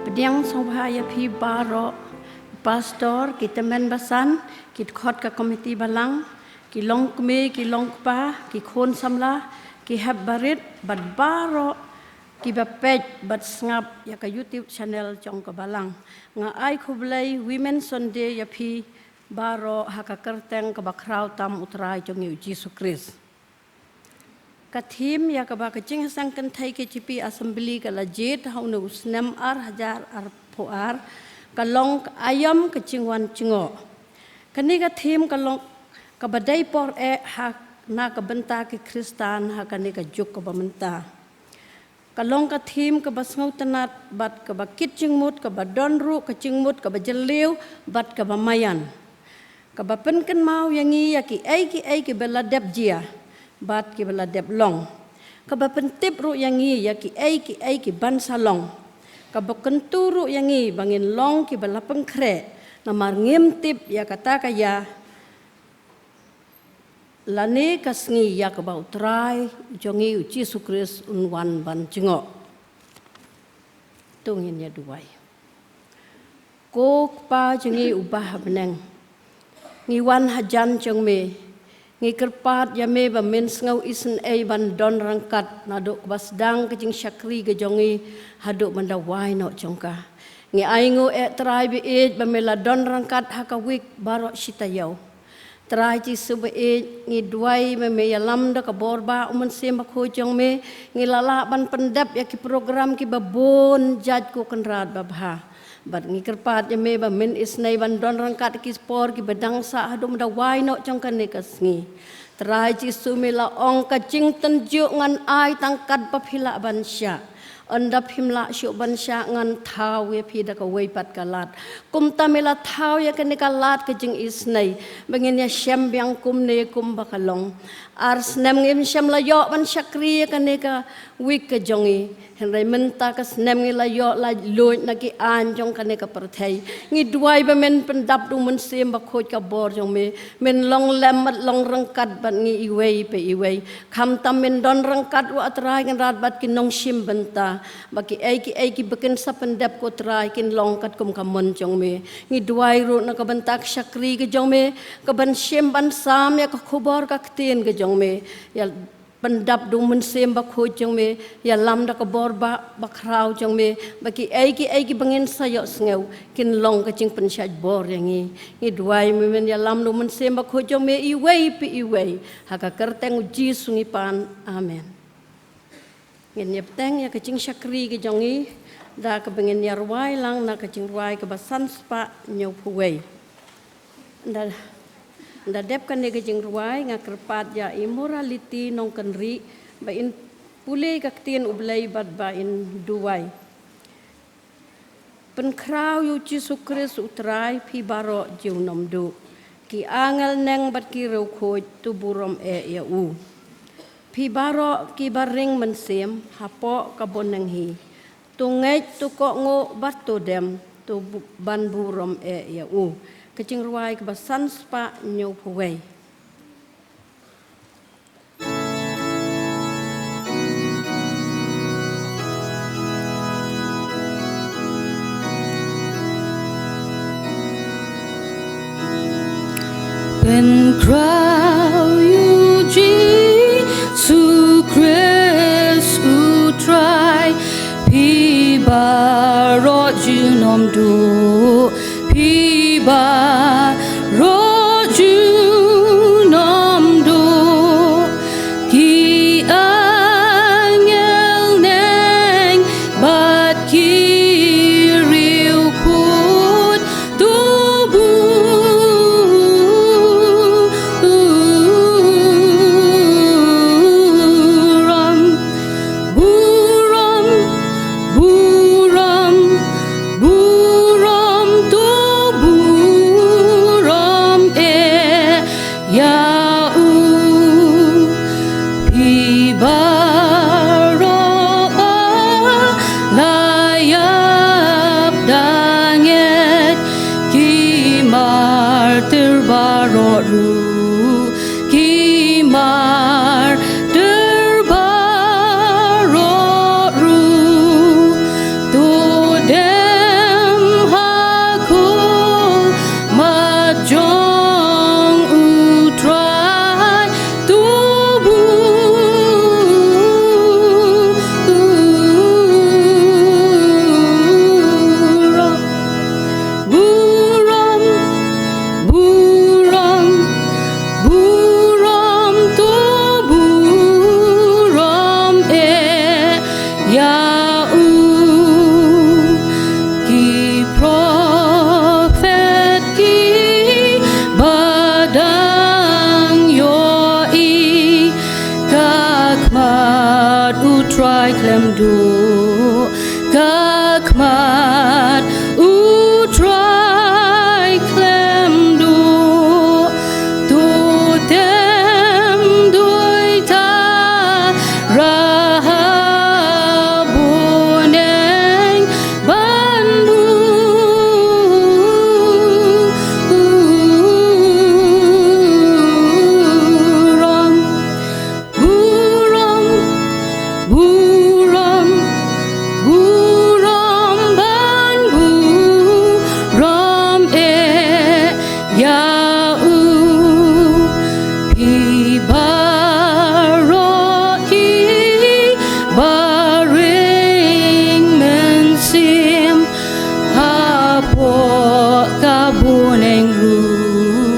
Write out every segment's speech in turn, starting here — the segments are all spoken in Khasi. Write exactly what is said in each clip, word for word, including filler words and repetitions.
Pdiang sngewbha ïa phi baroh, pastor, ki tymmen basan, ki dkhot ka komiti balang, ki longkmie, ki longkpa, ki khun samla, ki hep barit, bad baroh kiba peit bad sngap ïa ka YouTube channel jong ka balang. Nga ai khublei Women Sunday ïa phi baroh ha ka kyrteng kaba khraw tam U Trai jong ngi U Jisu Khrist. Ka thim ïa kaba ka Jingïaseng Kynthei K J P Assembly ka la jied ha une u snem ar hajar arphew ar ka long ka aïom ka jingwan jngoh. Kane ka thim ka long kaba dei por eh ha na ka bynta ki Khristan ha kane ka juk kaba mynta. Ka long ka thim kaba sngewtynnat bad kaba kit jingmut, kaba don ruh ka jingmut kaba jylliew bad kaba maïan, kaba pynkynmaw ïa ngi ïa kiei kiei kiba la dep jia bad kiba la dep long, kaba pyntip ruh ïa ngi ïa kiei kiei ki ban sa long, kaba kyntu ruh ïa ngi ba ngin long kiba la pynkhreh, namar ngim tip ïa kata ka ïa lane ka sngi ïa kaba U Trai jong ngi U Jisu Khrist un wan ban jngoh. To ngin ïa duwai. Ko Kpa jong ngi uba ha bneng, ngi wan hajan jong me, ngi kyrpad ïa me ba men sngew isynei ban don ryngkat naduh kaba sdang ka jingshakri ka jong ngi haduh ban da wai noh jong ka. Ngi ainguh eh Trai ba ïeit ba me la don ryngkat ha ka wik baroh shi taïew. Trai Jisu ba ïeit, ngi duwai ba me ïalam da ka bor ba U Mynsiem Bakhuid jong me, ngi la lah ban pyndep ïa ki program kiba bun jait ko Kynrad babha. Bad ngi kyrpad ïa me ba men isynei ban don ryngkat ki por kiba dang sah haduh mynta wai noh jong kane ka sngi. Trai Jisu, me la ong ka jingtynjuh ngan ai tang katba phi lah ban shah. Ynda phim lah shuh ban shah, ngan thaw ïa phi da kawei pat ka lad. Kumta me la thaw ïa kane ka lad ka jingisynei ba ngin ïa shem biang kumne kumba ka long. Ar snem ngim shym la ïoh ban shakri ïa kane ka wik ka jong ngi. Hynrei mynta ka snem ngi la ïoh la luid na ki aiñ jong kane ka pyrthei. Ngi duwai ba men pyndap da U Mynsiem Bakhuid ka bor jong me, men long lem bad long ryngkat bad ngi iwei pa iwei. Khamtam men don ryngkat, ah Trai Kynrad, bad ki nongshim bynta, ba kiei kiei kiba kin sa pyndep ko Trai kin long katkum ka mon jong me. Ngi duwai ruh na ka bynta ka shakri ka jong me, ka ban shim ban sam ïa ka khubor ka ktien ka jong me. Ïa pyndap da U Mynsiem Bakhuid jong me, ïalam da ka bor ba, bakhraw jong me, ba kiei kiei kiba ngin sa ïohsngew kin long ka jingpynshait bor ïa ngi. Ngi duwai me men ïalam da U Mynsiem Bakhuid jong me iwei pa iwei. Ha ka kyrteng U Jisu ngi pan. Amen. Ngin ïa bteng ïa ka jingshakri ka jong ngi da kaba ngin ïa rwai lang na ka jingrwai kaba san spah hynñiewphew wei. Nda, nda dep kane ka jingrwai, nga kyrpad ïa i Morality Nongkynrih ba in pule ka ktien U Blei bad ba in duwai. Pynkhraw ïa U Jisu Khrist U Trai, phi baroh junom duh. Ki angel neng bad ki riewkhuid, to burom eh ïa u. Phi baroh kiba ring mynsiem hapoh ka bneng hi, to ngeit, to kohnguh bad to dem, to bu-, ban burom eh ïa u. Ka jingrwai kaba san spah hynñiewphew wei. Pynkhraw ïa U Jisu Khrist U Trai, phi baroh junom duh, phi baroh junom duh. Ki angel neng bad ki riewkhuid, to burom, burom, burom, burom, to burom. Khmat U Trai khlem duh, to tem duwai ta, ra ha bneng ban burom. Burom, burom, burom ban burom eh ïa u. Phi baroh kiba ring mynsiem hapoh ka bneng ruh,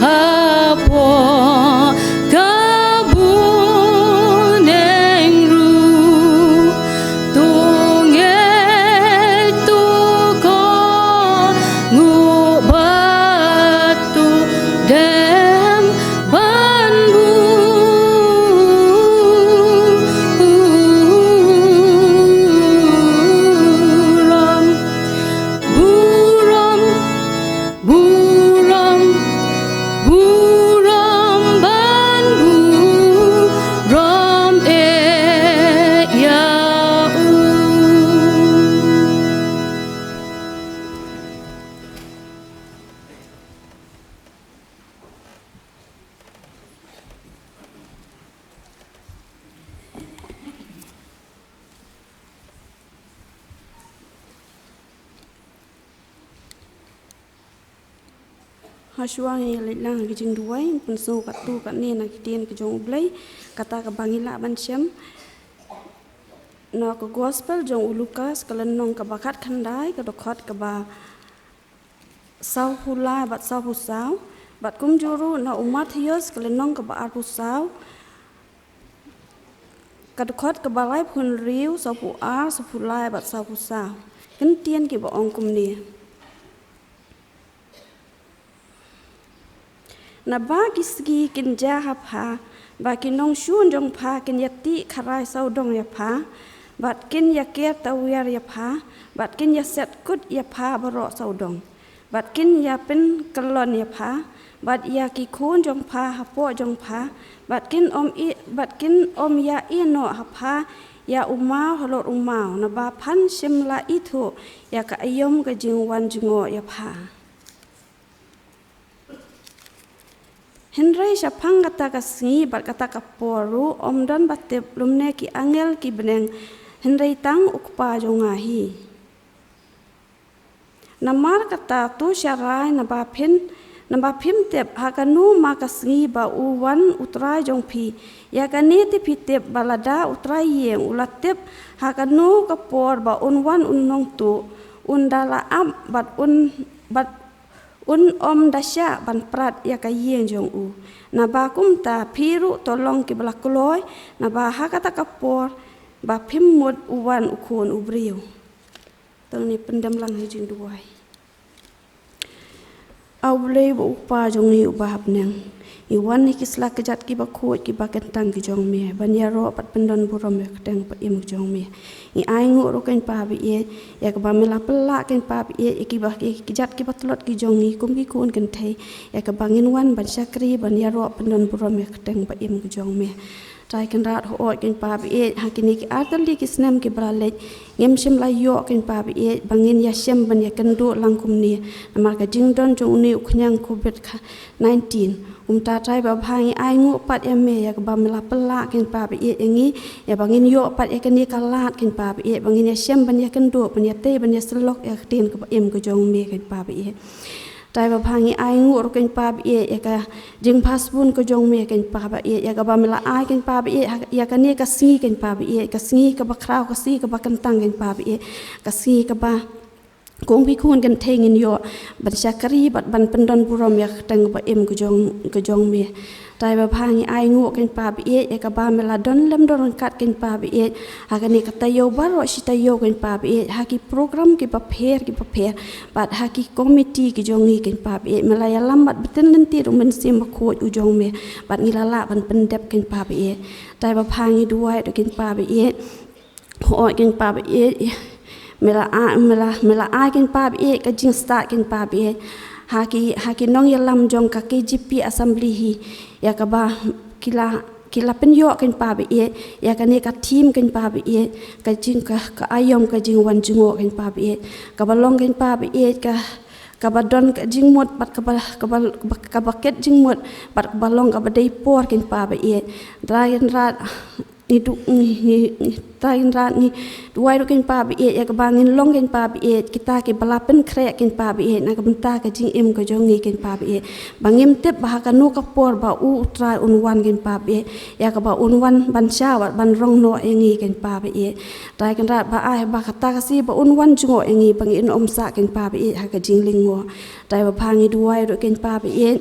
hapoh ka bneng ruh, to ngeit, to kohnguh bad to dem ban burom. Burom, burom, burom ban burom eh ïa u. Hashwa ngi leit lang ha ki jingduwai, pynsngew katto katne na ki ktien ka jong U Blei, kata kaba ngi lah ban shem na ka Gospel jong u Lukas, ka lynnong kaba khatkhyndai, ka dkhot kaba sawphew lai bad sawphew saw, bad kumjuh ruh na u Mathaios, ka lynnong kaba arphew saw, ka dkhot kaba laiphew hynriew, sawphew ar, sawphew lai bad sawphew saw. Ki ktien kiba ong kumne. Naba ki sngi kin jia ha pha, ba ki nongshun jong pha kin ïatih kharai sawdong ïa pha, bad kin ïaker tawiar ïa pha, bad kin ïaset kut ïa pha baroh sawdong, bad kin ïapynkyllon ïa pha, bad ïa ki khun jong pha hapoh jong pha, bad kin ym ï-, bad kin ym ïa ïehnoh ha pha ïa u maw halor u maw, naba phan shym la ithuh ïa ka aïom ka jingwan jngoh ïa pha. Hynrei shaphang kata ka sngi bad kata ka por ruh ym don ba tip, lymne ki angel ki bneng, hynrei tang U Kpa jong nga hi. Namar kata to sharai, naba phin, naba phim tip ha kano ma ka sngi ba u wan U Trai jong phi. Ïa kane te phi tip ba lada U Trai ïing u la tip ha kano ka por ba un wan un nongtuh, un da la ap bad un, bad un ym da shah ban prat ïa ka ïing jong u. Naba kumta phi ruh to long kiba la kloi, naba ha kata ka por ba phim mut u wan U Khun u briew. To ngin pyndem lang ha jingduwai. A U Blei bad U Kpa jong ngi uba ha bneng, ngi wan ha ki sla kjat kiba khuid kiba kyntang ki jong me, ban ïaroh bad pyndon burom ïa ka kyrteng ba im ki jong me. Ngi ainguh ruh kein Pa ba ïeit, ïa kaba me la pynlah kein Pa ba ïeit, ïa kiba, ïa ki kjat kiba tlot ki jong ngi kum ki khun kynthei, ïa kaba ngin wan ban shakri, ban ïaroh pyndon burom ïa ka kyrteng ba im ki jong me. Trai Kynrad, hooid kein Pa ba ïeit, ha kine ki artylli ki snem kiba la leit, ngim shym la ïoh kein Pa ba ïeit ba ngin ïashem ban ïakynduh lang kumne, namar ka jingdon jong une u khñiang covid nineteen. Kumta Trai babha, ngi ainguh pat ïa me ïa kaba me la pynlah kein Pa ba ïeit ïa ngi, ïa ba ngin ïoh pat ïa kane ka lad kein Pa ba ïeit, ba ngin ïashem ban ïakynduh, ban ïatei, ban ïasyllok ïa ka ktien kaba im ka jong me kein Pa ba ïeit. Trai babha, ngi ainguh ruh kein Pa ba ïeit ïa ka jingpasbun ka jong me kein Pa ba ïeit, ïa kaba me la ai kein Pa ba ïeit, ha, ïa kane ka sngi kein Pa ba ïeit, ka sngi kaba khraw, ka sngi kaba kyntang kein Pa ba ïeit, ka sngi kaba kum ki khun kynthei ngin ïoh ban shakri bad ban pyndon burom ïa ka kyrteng ba im ka jong, ka jong me. Trai babha, ngi ainguh kein Pa ba ïeit ïa kaba me la don lem don ryngkat kein Pa ba ïeit, ha kane ka taïew baroh shi taïew kein Pa ba ïeit, ha ki program kiba pher kiba pher, bad ha ki komiti ki jong ngi kein Pa ba ïeit, me la ïalam bad btin lynti ruh Mynsiem Bakhuid u jong me, bad ngi la lah ban pyndep kein Pa ba ïeit. Trai babha, ngi duwai ruh kein Pa ba ïeit, hooid kein Pa ba ïeit, Me la a-, me la, me la ai kein pa ba ïeit ka jingstad kein pa ba ïeit ha ki, ha ki nongïalam jong ka K J P Assembly hi, ïa kaba ki la, ki la pynïoh kein pa ba ïeit ïa kane ka theme kein pa ba ïeit, ka jing ka, ka aïom ka jingwan jngoh kein pa ba ïeit, kaba long kein pa ba ïeit ka, kaba don ka jingmut bad kaba, kaba, kaba, kaba kit jingmut bad kaba long kaba dei por kein pa ba ïeit. Trai Kynrad, ngi du-, ngi, ngi, ngi, Trai Kynrad, ngi duwai ruh kein pa ba ïeit ïa kaba ngin long kein pa ba ïeit kita kiba la pynkhreh kein pa ba ïeit na ka bynta ka jingim ka jong ngi kein pa ba ïeit. Ba ngim tip ba ha kano ka por ba u, u Trai un wan kein pa ba ïeit, ïa kaba un wan ban sha wat ban rong noh ïa ngi kein pa ba ïeit. Trai Kynrad, ba ai ba kata ka sngi ba un wan jngoh ïa ngi ba ngin ym sah kein pa ba ïeit ha ka jinglyngngoh. Trai babha, ngi duwai ruh kein pa ba ïeit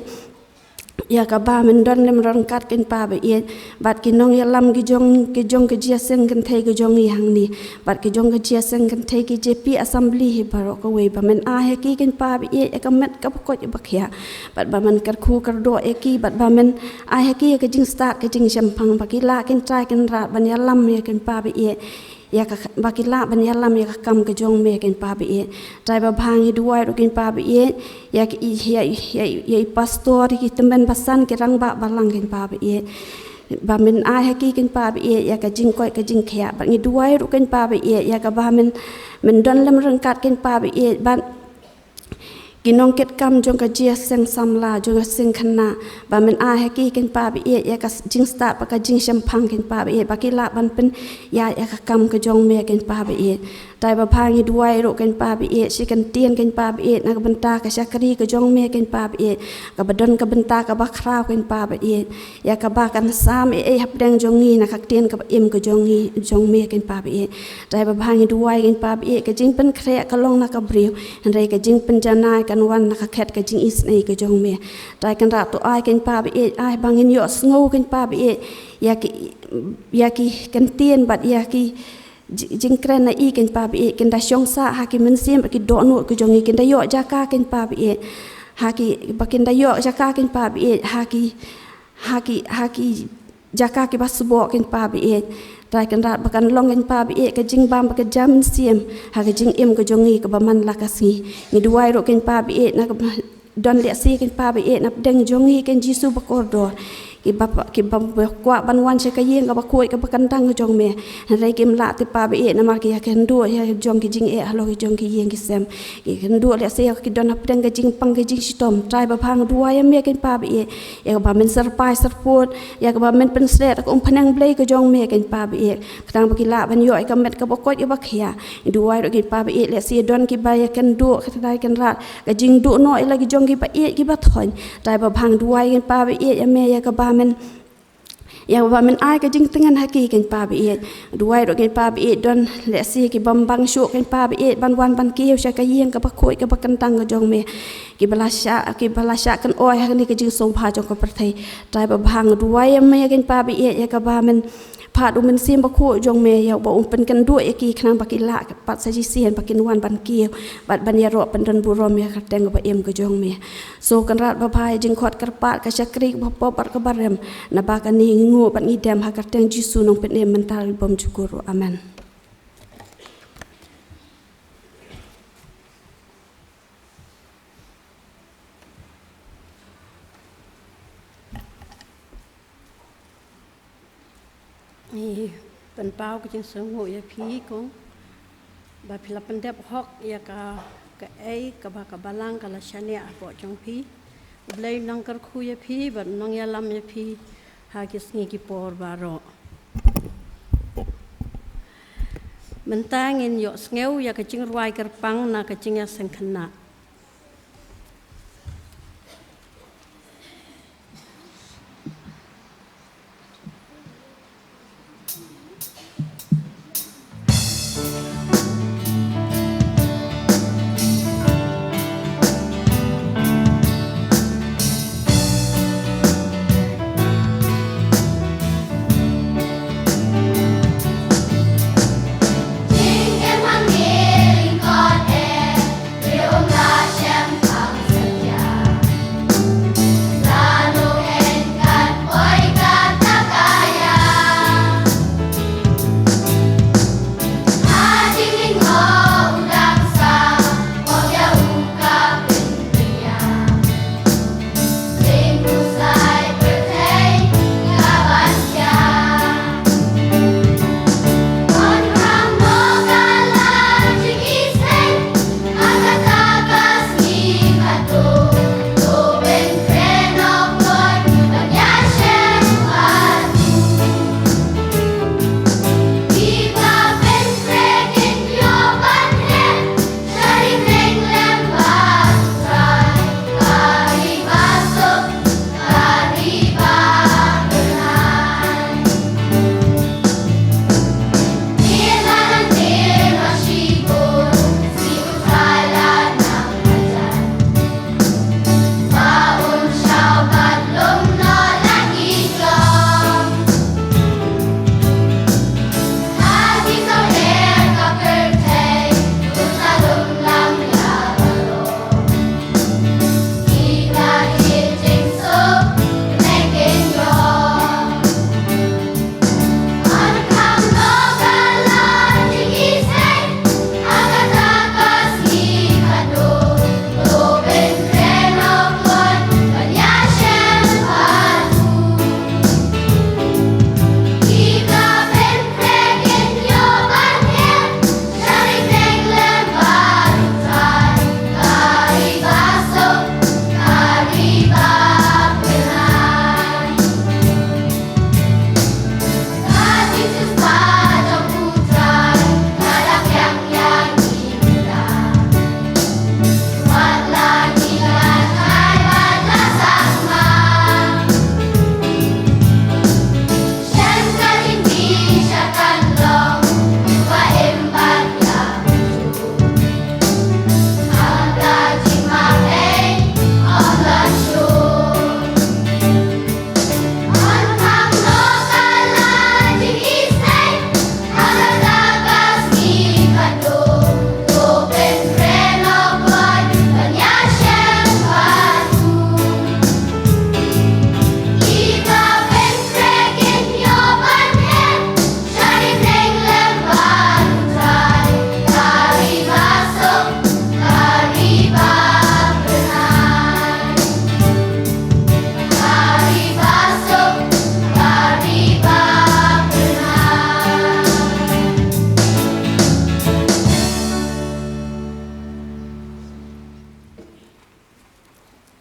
ïa kaba men don lem ryngkat kein pa ba ïeit bad ki nongïalam ki jong, ki jong ka jingïaseng kynthei ka jong ngi hangne, bad ki jong ka jingïaseng kynthei K J P Assembly hi baroh kawei, ba men ai ha ki kein pa ba ïeit ïa ka met kaba koit ba khiah, bad ba men kyrkhu kyrdoh ïa ki, bad ba men ai ha ki ïa ka jingstad ka jingshemphang ba ki lah kein Trai Kynrad ban ïalam ïa kein pa ba ïeit, ïa ka, ba ki lah ban ïalam ïa ka kam ka jong me kein pa ba ïeit. Trai babha, ngi duwai ruh kein pa ba ïeit ïa ki, ïa, ïa, ïa i pastor, ïa ki tymmen basan, ki rangbah balang kein pa ba ïeit, ba men ai ha ki kein pa ba ïeit ïa ka jingkoit ka jingkhiah. Bad ngi duwai ruh kein pa ba ïeit ïa kaba men, men don lem ryngkat kein pa ba ïeit bad ki nongkitkam jong ka jingïaseng samla, jong ka seng khynnah, ba men ai ha ki kein pa ba ïeit ïa ka s-, jingstad bad ka jingshemphang kein pa ba ïeit, ba ki lah ban pynïaid ïa ka kam ka jong me kein pa ba ïeit. Trai babha, ngi duwai ruh kein pa ba ïeit shi kyntien kein pa ba ïeit na ka bynta ka shakri ka jong me kein pa ba ïeit, kaba don ka bynta kaba khraw kein pa ba ïeit, ïa kaba kan sam ei ei hapdeng jong ngi na ka ktien kaba im ka jong ngi, jong me kein pa ba ïeit. Trai babha, ngi duwai kein pa ba ïeit ka jingpynkhreh ka long na ka briew, hynrei ka jingpynjanai kan wan na ka khet ka jingisynei ka jong me. Trai Kynrad, to ai kein pa ba ïeit, ai ba ngin ïohsngew kein pa ba ïeit ïa ki, ïa ki kyntien bad ïa ki ji-, jingkren na i kein pa ba ïeit kin da shong sah ha ki mynsiem bad ki dohnud ka jong ngi, kin da ïoh jaka kein pa ba ïeit ha ki, ba kin da ïoh jaka kein pa ba ïeit ha ki, ha ki, ha ki jaka kiba sboh kein pa ba ïeit. Trai Kynrad, ba kan long kein pa ba ïeit ka jingbam bad ka jam mynsiem ha ka jingim ka jong ngi kaba man la ka sngi. Ngi duwai ruh kein pa ba ïeit na ka don lehse kein pa ba ïeit na pdeng jong ngi kein Jisu ba kordor, kiba, kiba kwah ban wan sha ka ïing kaba khuid kaba kyntang ka jong me, hynrei kim lah te pa ba ïeit namar ki ïakynduh ïa jong ki jingeh halor ki jong ki ïing ki sem. Ki kynduh lehse ki don hapdeng ka jingpang ka jingshitom. Trai babha, ngi duwai ïa me kein pa ba ïeit ïa kaba men syrpai syrpud, ïa kaba men pynshlur ka umphniang Blei ka jong me kein pa ba ïeit, khnang ba ki lah ban ïoh ïa ka met kaba koit kaba khiah. Ngi duwai ruh kein pa ba ïeit lehse don kiba ïakynduh, Trai Kynrad, ka jingduh noh ïa la ki jong kiba ïeit kiba thoiñ. Trai babha, ngi duwai kein pa ba ïeit ïa me ïa kaba men, ïa kaba men ai ka jingtngen ha ki kein pa ba ïeit. Duwai ruh kein pa ba ïeit don lehse ki bym bang shuh kein pa ba ïeit ban wan ban kiew sha ka ïing kaba khuid kaba kyntang ka jong me, kiba la shah, kiba la shah kynoi ha kane ka jingsngewbha jong ka pyrthei. Trai babha, ngi duwai ïa me kein pa ba ïeit ïa kaba men phah u Mynsiem Bakhuid jong me ïa uba un pynkynduh ïa ki khnang ba ki lah pat sa shisien ba kin wan ban kiew bad ban ïaroh pyndon burom ïa ka kyrteng kaba im ka jong me. Soh Kynrad babha, ïa jingkhot kyrpad, ka shakri kaba pop bad kaba rem, naba kane ngi nguh bad ngi dem ha ka kyrteng Jisu Nongpynim mynta bad bymjukut ruh. Amen. Ngi pynpaw ka jingsngewnguh ïa phi kong, ba phi la pyndep hok ïa ka, kaei kaba ka balang ka la shaniah hapoh jong phi. U Blei un nang kyrkhu ïa phi bad un nang ïalam ïa phi ha ki sngi ki por baroh. Mynta ngin ïohsngew ïa ka jingrwai kyrpang na ka jingïaseng khynnah.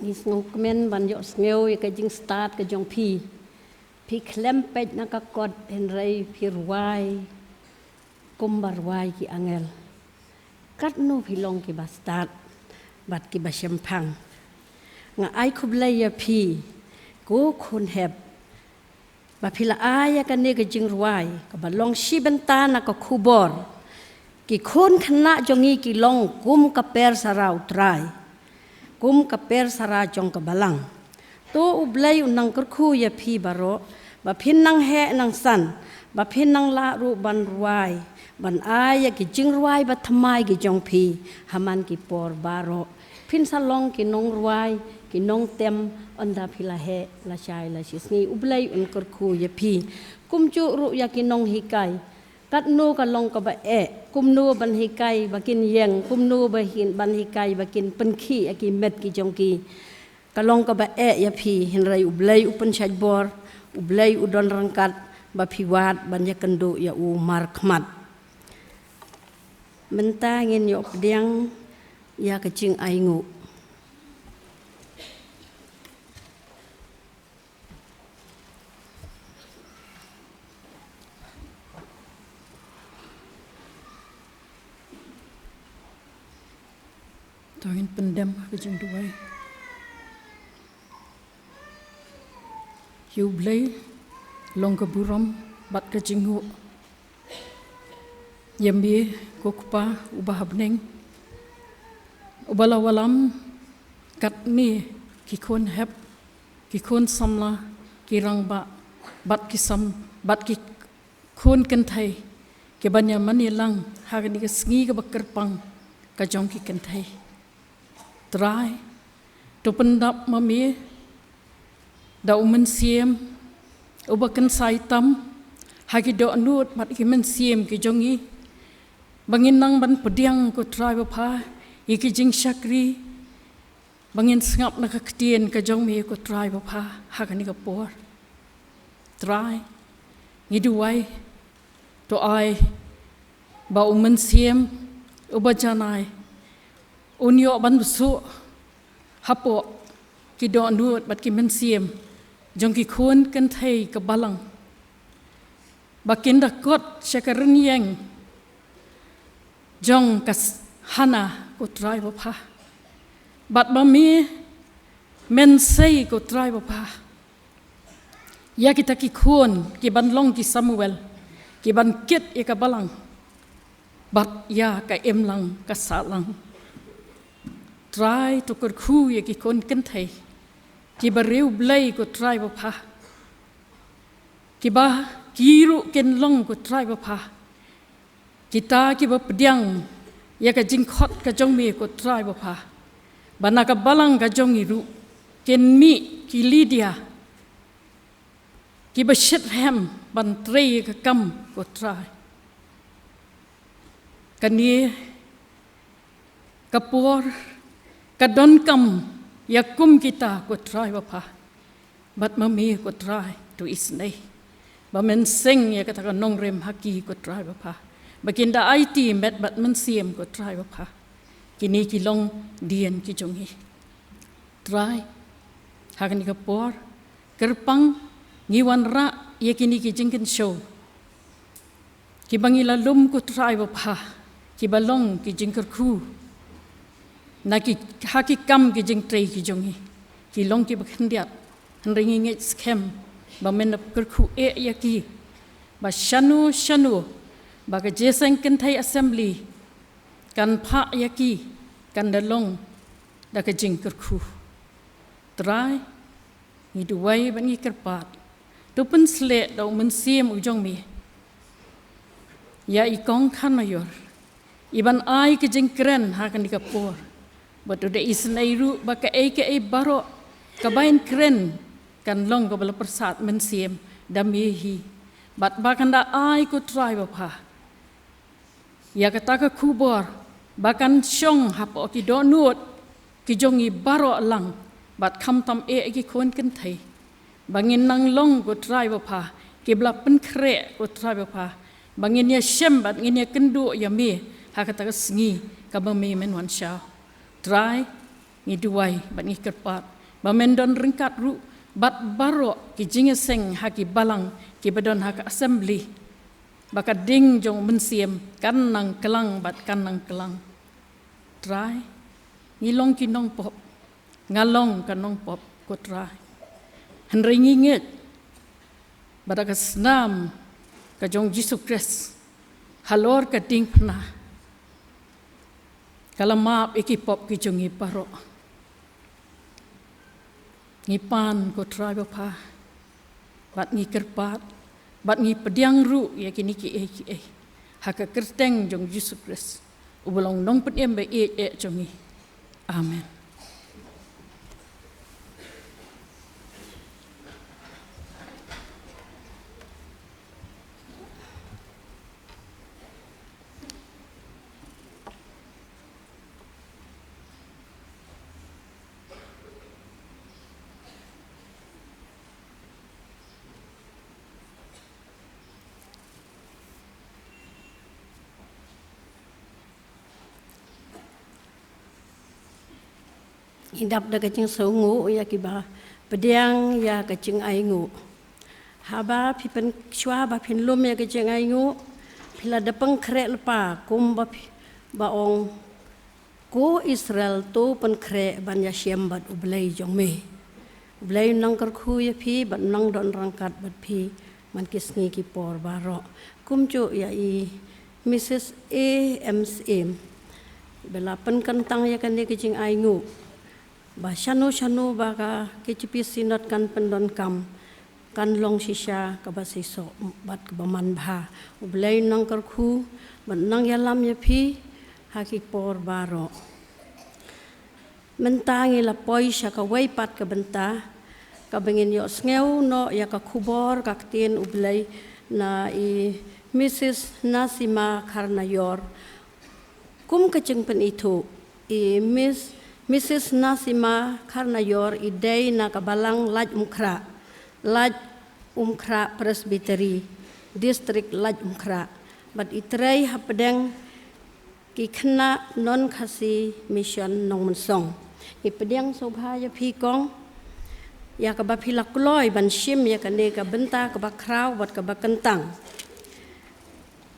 Ngi sngewkmen ban ïohsngew ïa ka jingstad ka jong phi. Phi khlem peit na ka kot hynrei phi rwai kumba rwai ki angel. Katno phi long kiba stad bad kiba shemphang. Nga ai khublei ïa phi, ko khun hep, ba phi la ai ïa kane ka jingrwai kaba long shi bynta na ka khubor. Ki khun khynnah jong ngi ki long kum ka per sara U Trai, kum ka per sara jong ka balang. To U Blei un nang kyrkhu ïa phi baroh, ba phin nang heh nang san, ba phin nang lah ruh ban rwai, ban ai ïa ki jingrwai bathymmai ki jong phi ha man ki por baroh. Phin sa long ki nongrwai, ki nongtem, ynda phi la heh, la shai, la shisngi. U Blei un kyrkhu ïa phi. Kumjuh ruh ïa ki nonghikai. Katno ka long kaba eh, kumno ban hikai ba kin ïeng, kumno ba hin ban hikai ba kin pynkhih ïa ki met ki jong ki. Ka long kaba eh ïa phi, hynrei U Blei u pynshait bor, U Blei u don ryngkat, ba phi wad ban ïakynduh ïa u markhmat. Mynta ngin ïoh pdiang ïa ka jingainguh. To ngin pyndem ha ka jingduwai. Ïa U Blei long ka burom bad ka jingnguh. Ïa me ko Kpa uba ha bneng, uba la wallam katne ki khun hep, ki khun samla, ki rangbah, bad ki sam, bad ki khun kynthei, ki ban ïa mane lang ha kane ka sngi kaba kyrpang ka jong ki kynthei. Trai, to pyndap ma me da U Mynsiem uba kynsai tam ha ki dohnud bad ki mynsiem ki jong ngi, ba ngin nang ban pdiang ko Trai bapha ïa ki jingshakri, ba ngin sngap na ka ktien ka jong me ko Trai bapha ha kane ka por. Trai, ngi duwai, to ai ba U Mynsiem uba janai un ïoh ban bsuh hapoh ki dohnud bad ki mynsiem jong ki khun kynthei ka balang, ba kin da kot sha ka rynïeng jong ka Hana ko Trai bapha, bad ba me men sei ko Trai bapha ïa kita ki khun ki ban long ki Samuel, ki ban kit ïa ka balang bad ïa ka imlang ka sahlang. Trai, to kyrkhu ïa ki khun kynthei kiba riewblei ko Trai bapha, kiba ki ruh kin long ko Trai bapha kita kiba pdiang ïa ka jingkhot ka jong me ko Trai bapha, ba na ka balang ka jong ngi ruh kin mih ki Lydia kiba shitrhem ban trei ïa ka kam ko Trai. Kane ka por ka donkam ïa kum kita ko Trai bapha, bad ma me ko Trai, to isynei ba men seng ïa kata ka nongrim ha ki ko Trai bapha, ba kin da aiti met bad mynsiem ko Trai bapha. Kine ki longdien ki jong ngi. Trai, ha kane ka por kyrpang ngi wanrah ïa kine ki jingkynshew kiba ngi la lum ko Trai bapha, kiba long ki jingkyrkhu na ki, ha ki kam ki jingtrei ki jong ngi, ki long kiba khyndiat. Hynrei ngi ngeit skhem ba men da kyrkhu eh ïa ki, ba shano shano ba ka Jingïaseng Kynthei Assembly kan phah ïa ki, kan da long da ka jingkyrkhu. Trai, ngi duwai bad ngi kyrpad, to pynsleh da U Mynsiem u jong me ïa i Kong Khan Maïor, i ban ai ka jingkren ha kane ka por, bad to da isynei ruh ba kaei kaei baroh kaba in kren kan long kaba la pyrsad mynsiem da me hi, bad ba kan da ai ko Trai bapha ïa kata ka khubor ba kan shong hapoh ki dohnud ki jong ngi baroh lang, bad khamtam eh ki khun kynthei, ba ngin nang long ko Trai bapha kiba la pynkhreh ko Trai bapha, ba ngin ïashem bad ngin ïakynduh ïa me ha kata ka sngi kaba me men wan shaw. Trai, ngi duwai bad ngi kyrpad ba men don ryngkat ruh bad baroh ki jingïaseng ha ki balang kiba don ha ka assembly, ba ka ding jong u Mynsiem kan nang klang bad kan nang klang. Trai, ngi long ki nongpop, nga long ka nongpop, ko Trai. Hynrei ngi ngeit ba da ka snam ka jong Jisu Khrist halor ka diengphna, ka la map ïa ki pop ki jong ngi baroh. Ngi pan, ko Trai bapha, bad ngi kyrpad, bad ngi pdiang ruh ïa kine kiei kiei ha ka kyrteng jong Jisu Khrist, uba long Nongpynim ba ïeit eh jong ngi. Amen. Ngi dap da ka jingsngewnguh ïa kiba pdiang ïa ka jingainguh. Haba phi pyn-, shuwa ba phin lum ïa ka jingainguh, phi la da pynkhreh lypa kumba phi, ba ong, "Ko Israel, to pynkhreh ban ïashem bad U Blei jong me." U Blei un nang kyrkhu ïa phi bad un nang don ryngkat bad phi man ki sngi ki por baroh. Kumjuh ïa i Missus A M Syiem, ba la pynkyntang ïa kane ka jingainguh ba shano shano ba ka K J P Synod kan pyndonkam, kan long shisha kaba shisha bad kaba manbha. U Blei un nang kyrkhu bad un nang ïalam ïa phi ha ki por baroh. Mynta ngi la poi sha kawei pat ka bynta, kaba ngin ïohsngew noh ïa ka khubor ka ktien U Blei na i Missus Nasima Kharnayor. Kum ka jingpynithuh, i Miss, Missus Nasima Kharnayor i dei na ka balang Laitumkhrah, Laitumkhrah Presbytery, District Laitumkhrah, bad i trei hapdeng ki khynnah Non Khasi Mission Nongmynsong. Ngi pdiang sngewbha ïa phi kong, ïa kaba phi la kloi ban shim ïa kane ka bynta kaba khraw bad kaba kyntang.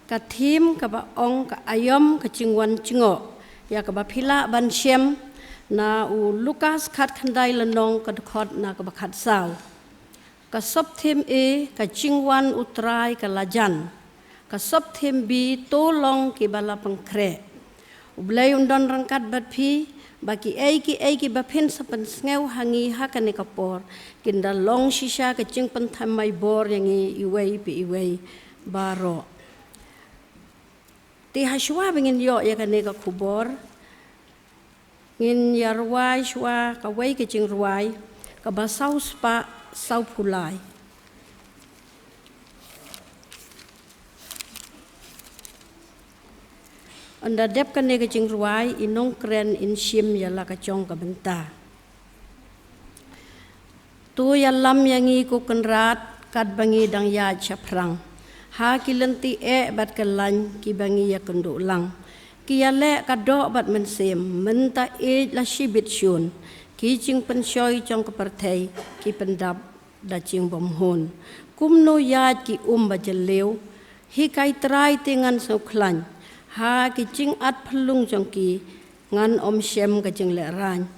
Ka thim kaba ong, "Ka aïom ka jingwan jngoh." Ïa kaba phi lah ban shem na u Lukas khatkhyndai lynnong, ka dkhot na kaba khatsaw. Ka sub thim A, "Ka jingwan U Trai ka la jan." Ka sub thim B, "To long kiba la pynkhreh." U Blei un don ryngkat bad phi, ba kiei kiei kiba phin sa pynsngew ha ngi ha kane ka por, kin da long shisha ka jingpynthymmai bor ïa ngi iwei pa iwei baroh. Te ha shuwa ba ngin ïoh ïa kane ka khubor, ngin ïa rwai shuwa kawei ka jingrwai, kaba saw spah saw phew lai. Ynda dep kane ka jingrwai, i nongkren in shim ïa la ka jong ka bynta. To ïalam ïa ngi ko Kynrad, katba ngi dang ïaid shaphrang ha ki lynti eh bad kyllaiñ kiba ngi ïakynduh lang. Ki ïaleh ka doh bad mynsiem, mynta ïeit la shibit shun. Ki jingpynshoi jong ka pyrthei ki pyndap da jingbymhun. Kumno ïaid ki um ba jylliew, hikai Trai te ngan sngewkhlaiñ. Ha ki jingat phyllung jong ki ngan ym shem ka jinglehrain.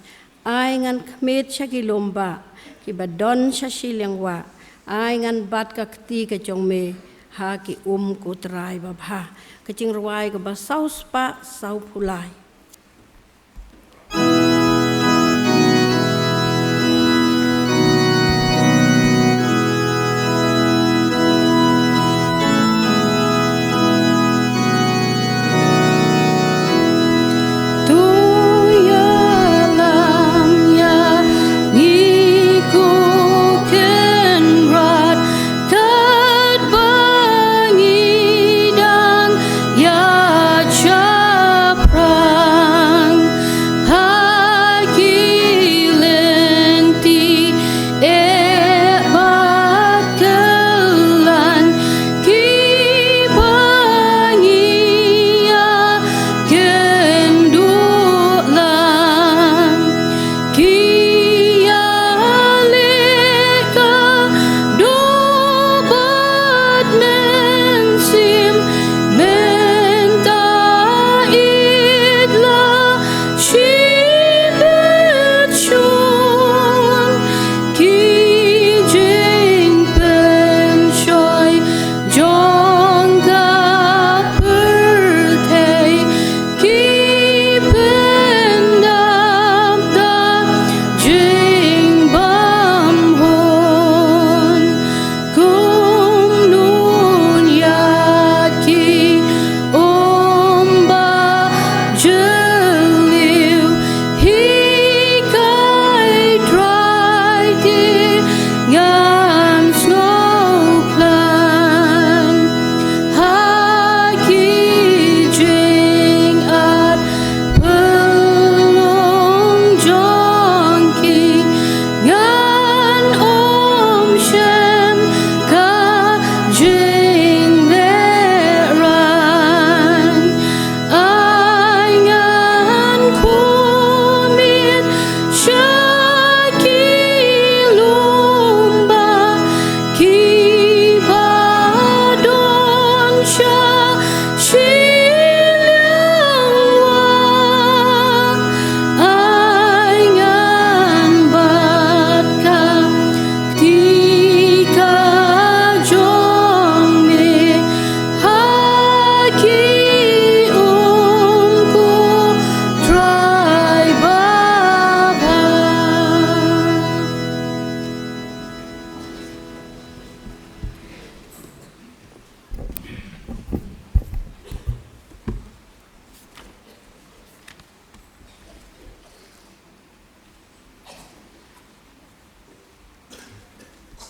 Ai ngan khmied sha ki lum bah kiba don sha shiliang wah. Ai ngan bat ka kti ka jong me ha ki um ko Trai babha. Ka jingrwai kaba saw spah saw phew lai.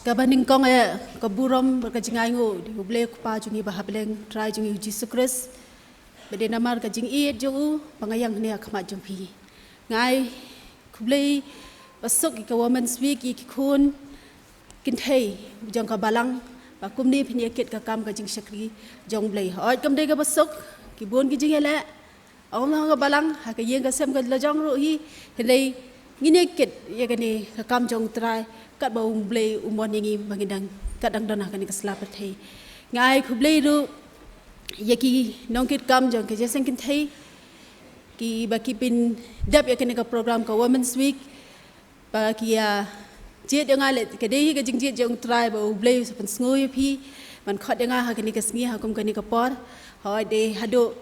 Kaba nyngkong eh ka burom bad ka jingainguh ïa U Blei U Kpa jong ngi ba hableng, Trai jong ngi U Jisu Khrist. Ba dei namar ka jingïeit jong u ba nga ïeng hangne ha khmat jong phi. Nga ai khublei basuk ïa ka Women's Week ïa ki khun kynthei jong ka balang ba kumne phin ïa kit ka kam ka jingshakri jong U Blei. Hooid, kam dei kaba suk, ki bun ki jingïaleh, ong ha ka balang, ha ka ïing ka sem ka la jong ruh hi, hynrei ngin ïa kit ïa kane ka kam jong U Trai katba U Blei u mon ïa ngi ba ngi dang, kat dang don ha kane ka sla pyrthei. Nga ai khublei ruh ïa ki nongkitkam jong ka jingïaseng kynthei kiba ki pyndep ïa kane ka program ka Women's Week. Ba ki ïa jied ïa nga leh, ka dei hi ka jingjied jong U Trai ba U Blei u sa pynsngew ïa phi ban khot ïa nga ha kane ka sngi, ha kum kane ka por. Hooid, dei haduh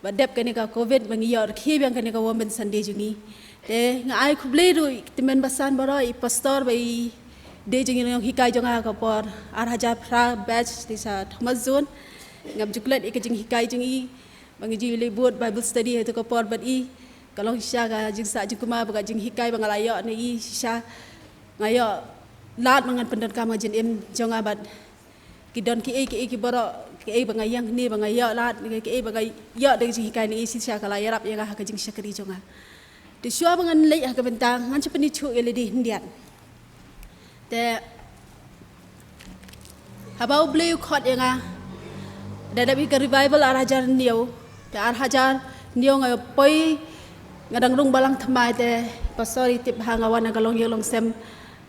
ba dep kane ka covid ba ngi ïoh rkhie biang kane ka Women's Sunday jong ngi. Te nga ai khublei ruh ïa i tymmen basan baroh, i pastor bad i dei jong ngi, nonghikai jong nga ha ka por ar hajar phra, batch te sha Thomas Zone. Ngam ju klet ïa ka jinghikai jong i ba ngi ju leit bud Bible study ha kato ka por bad i. Ka long shisha ka jingsah jingkma bad ka jinghikai ba nga la ïoh na i. Shisha nga ïoh lad ba ngan pyndonkam ha ka jingim jong nga bad ki don kiei kiei ki baroh, kiei ba nga ïeng hangne ba nga ïoh lad, kiei ba nga ïoh da ka jinghikai na i, shisha ka la ïarap ïa nga ha ka jingshakri jong nga. Te shuwa ba ngan leit ha ka bynta, ngan sa pyni shuh ïa lade khyndiat. Te haba U Blei u khot ïa nga, da dep hi ka revival ar hajar hynñiew. Te ar hajar hynñiew nga poi, nga dang rung balang thymmai, te pastor i tip ha nga wan na ka longïing longsem,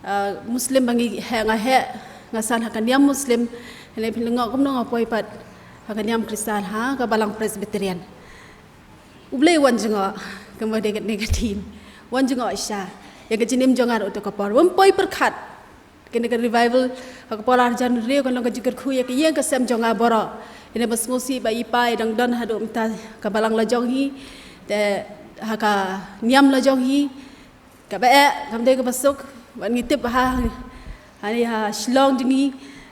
ah, Muslim ba ngi heh, nga heh, nga san ha ka niam Muslim. Hynrei phi lyngngoh kumno nga poi pat ha ka niam Khristan, ha ka balang Presbyterian. U Blei u wan jngoh, kumba dei katne ka theme. Wan jngoh shisha ïa ka jingim jong nga ruh ha kato ka por. Ym poi pyrkhat. Kane ka revival ha ka por ar hajar hynriew kan long ka jingkyrkhu ïa ka ïing ka sem jong nga baroh. Ïa kane ba sngewsih ba i pa i dang don haduh mynta, ka balang la jong hi, te ha ka niam la jong hi. Kaba eh, kam dei kaba suk, bad ngi tip ha, ha, ha Shillong jong ngi,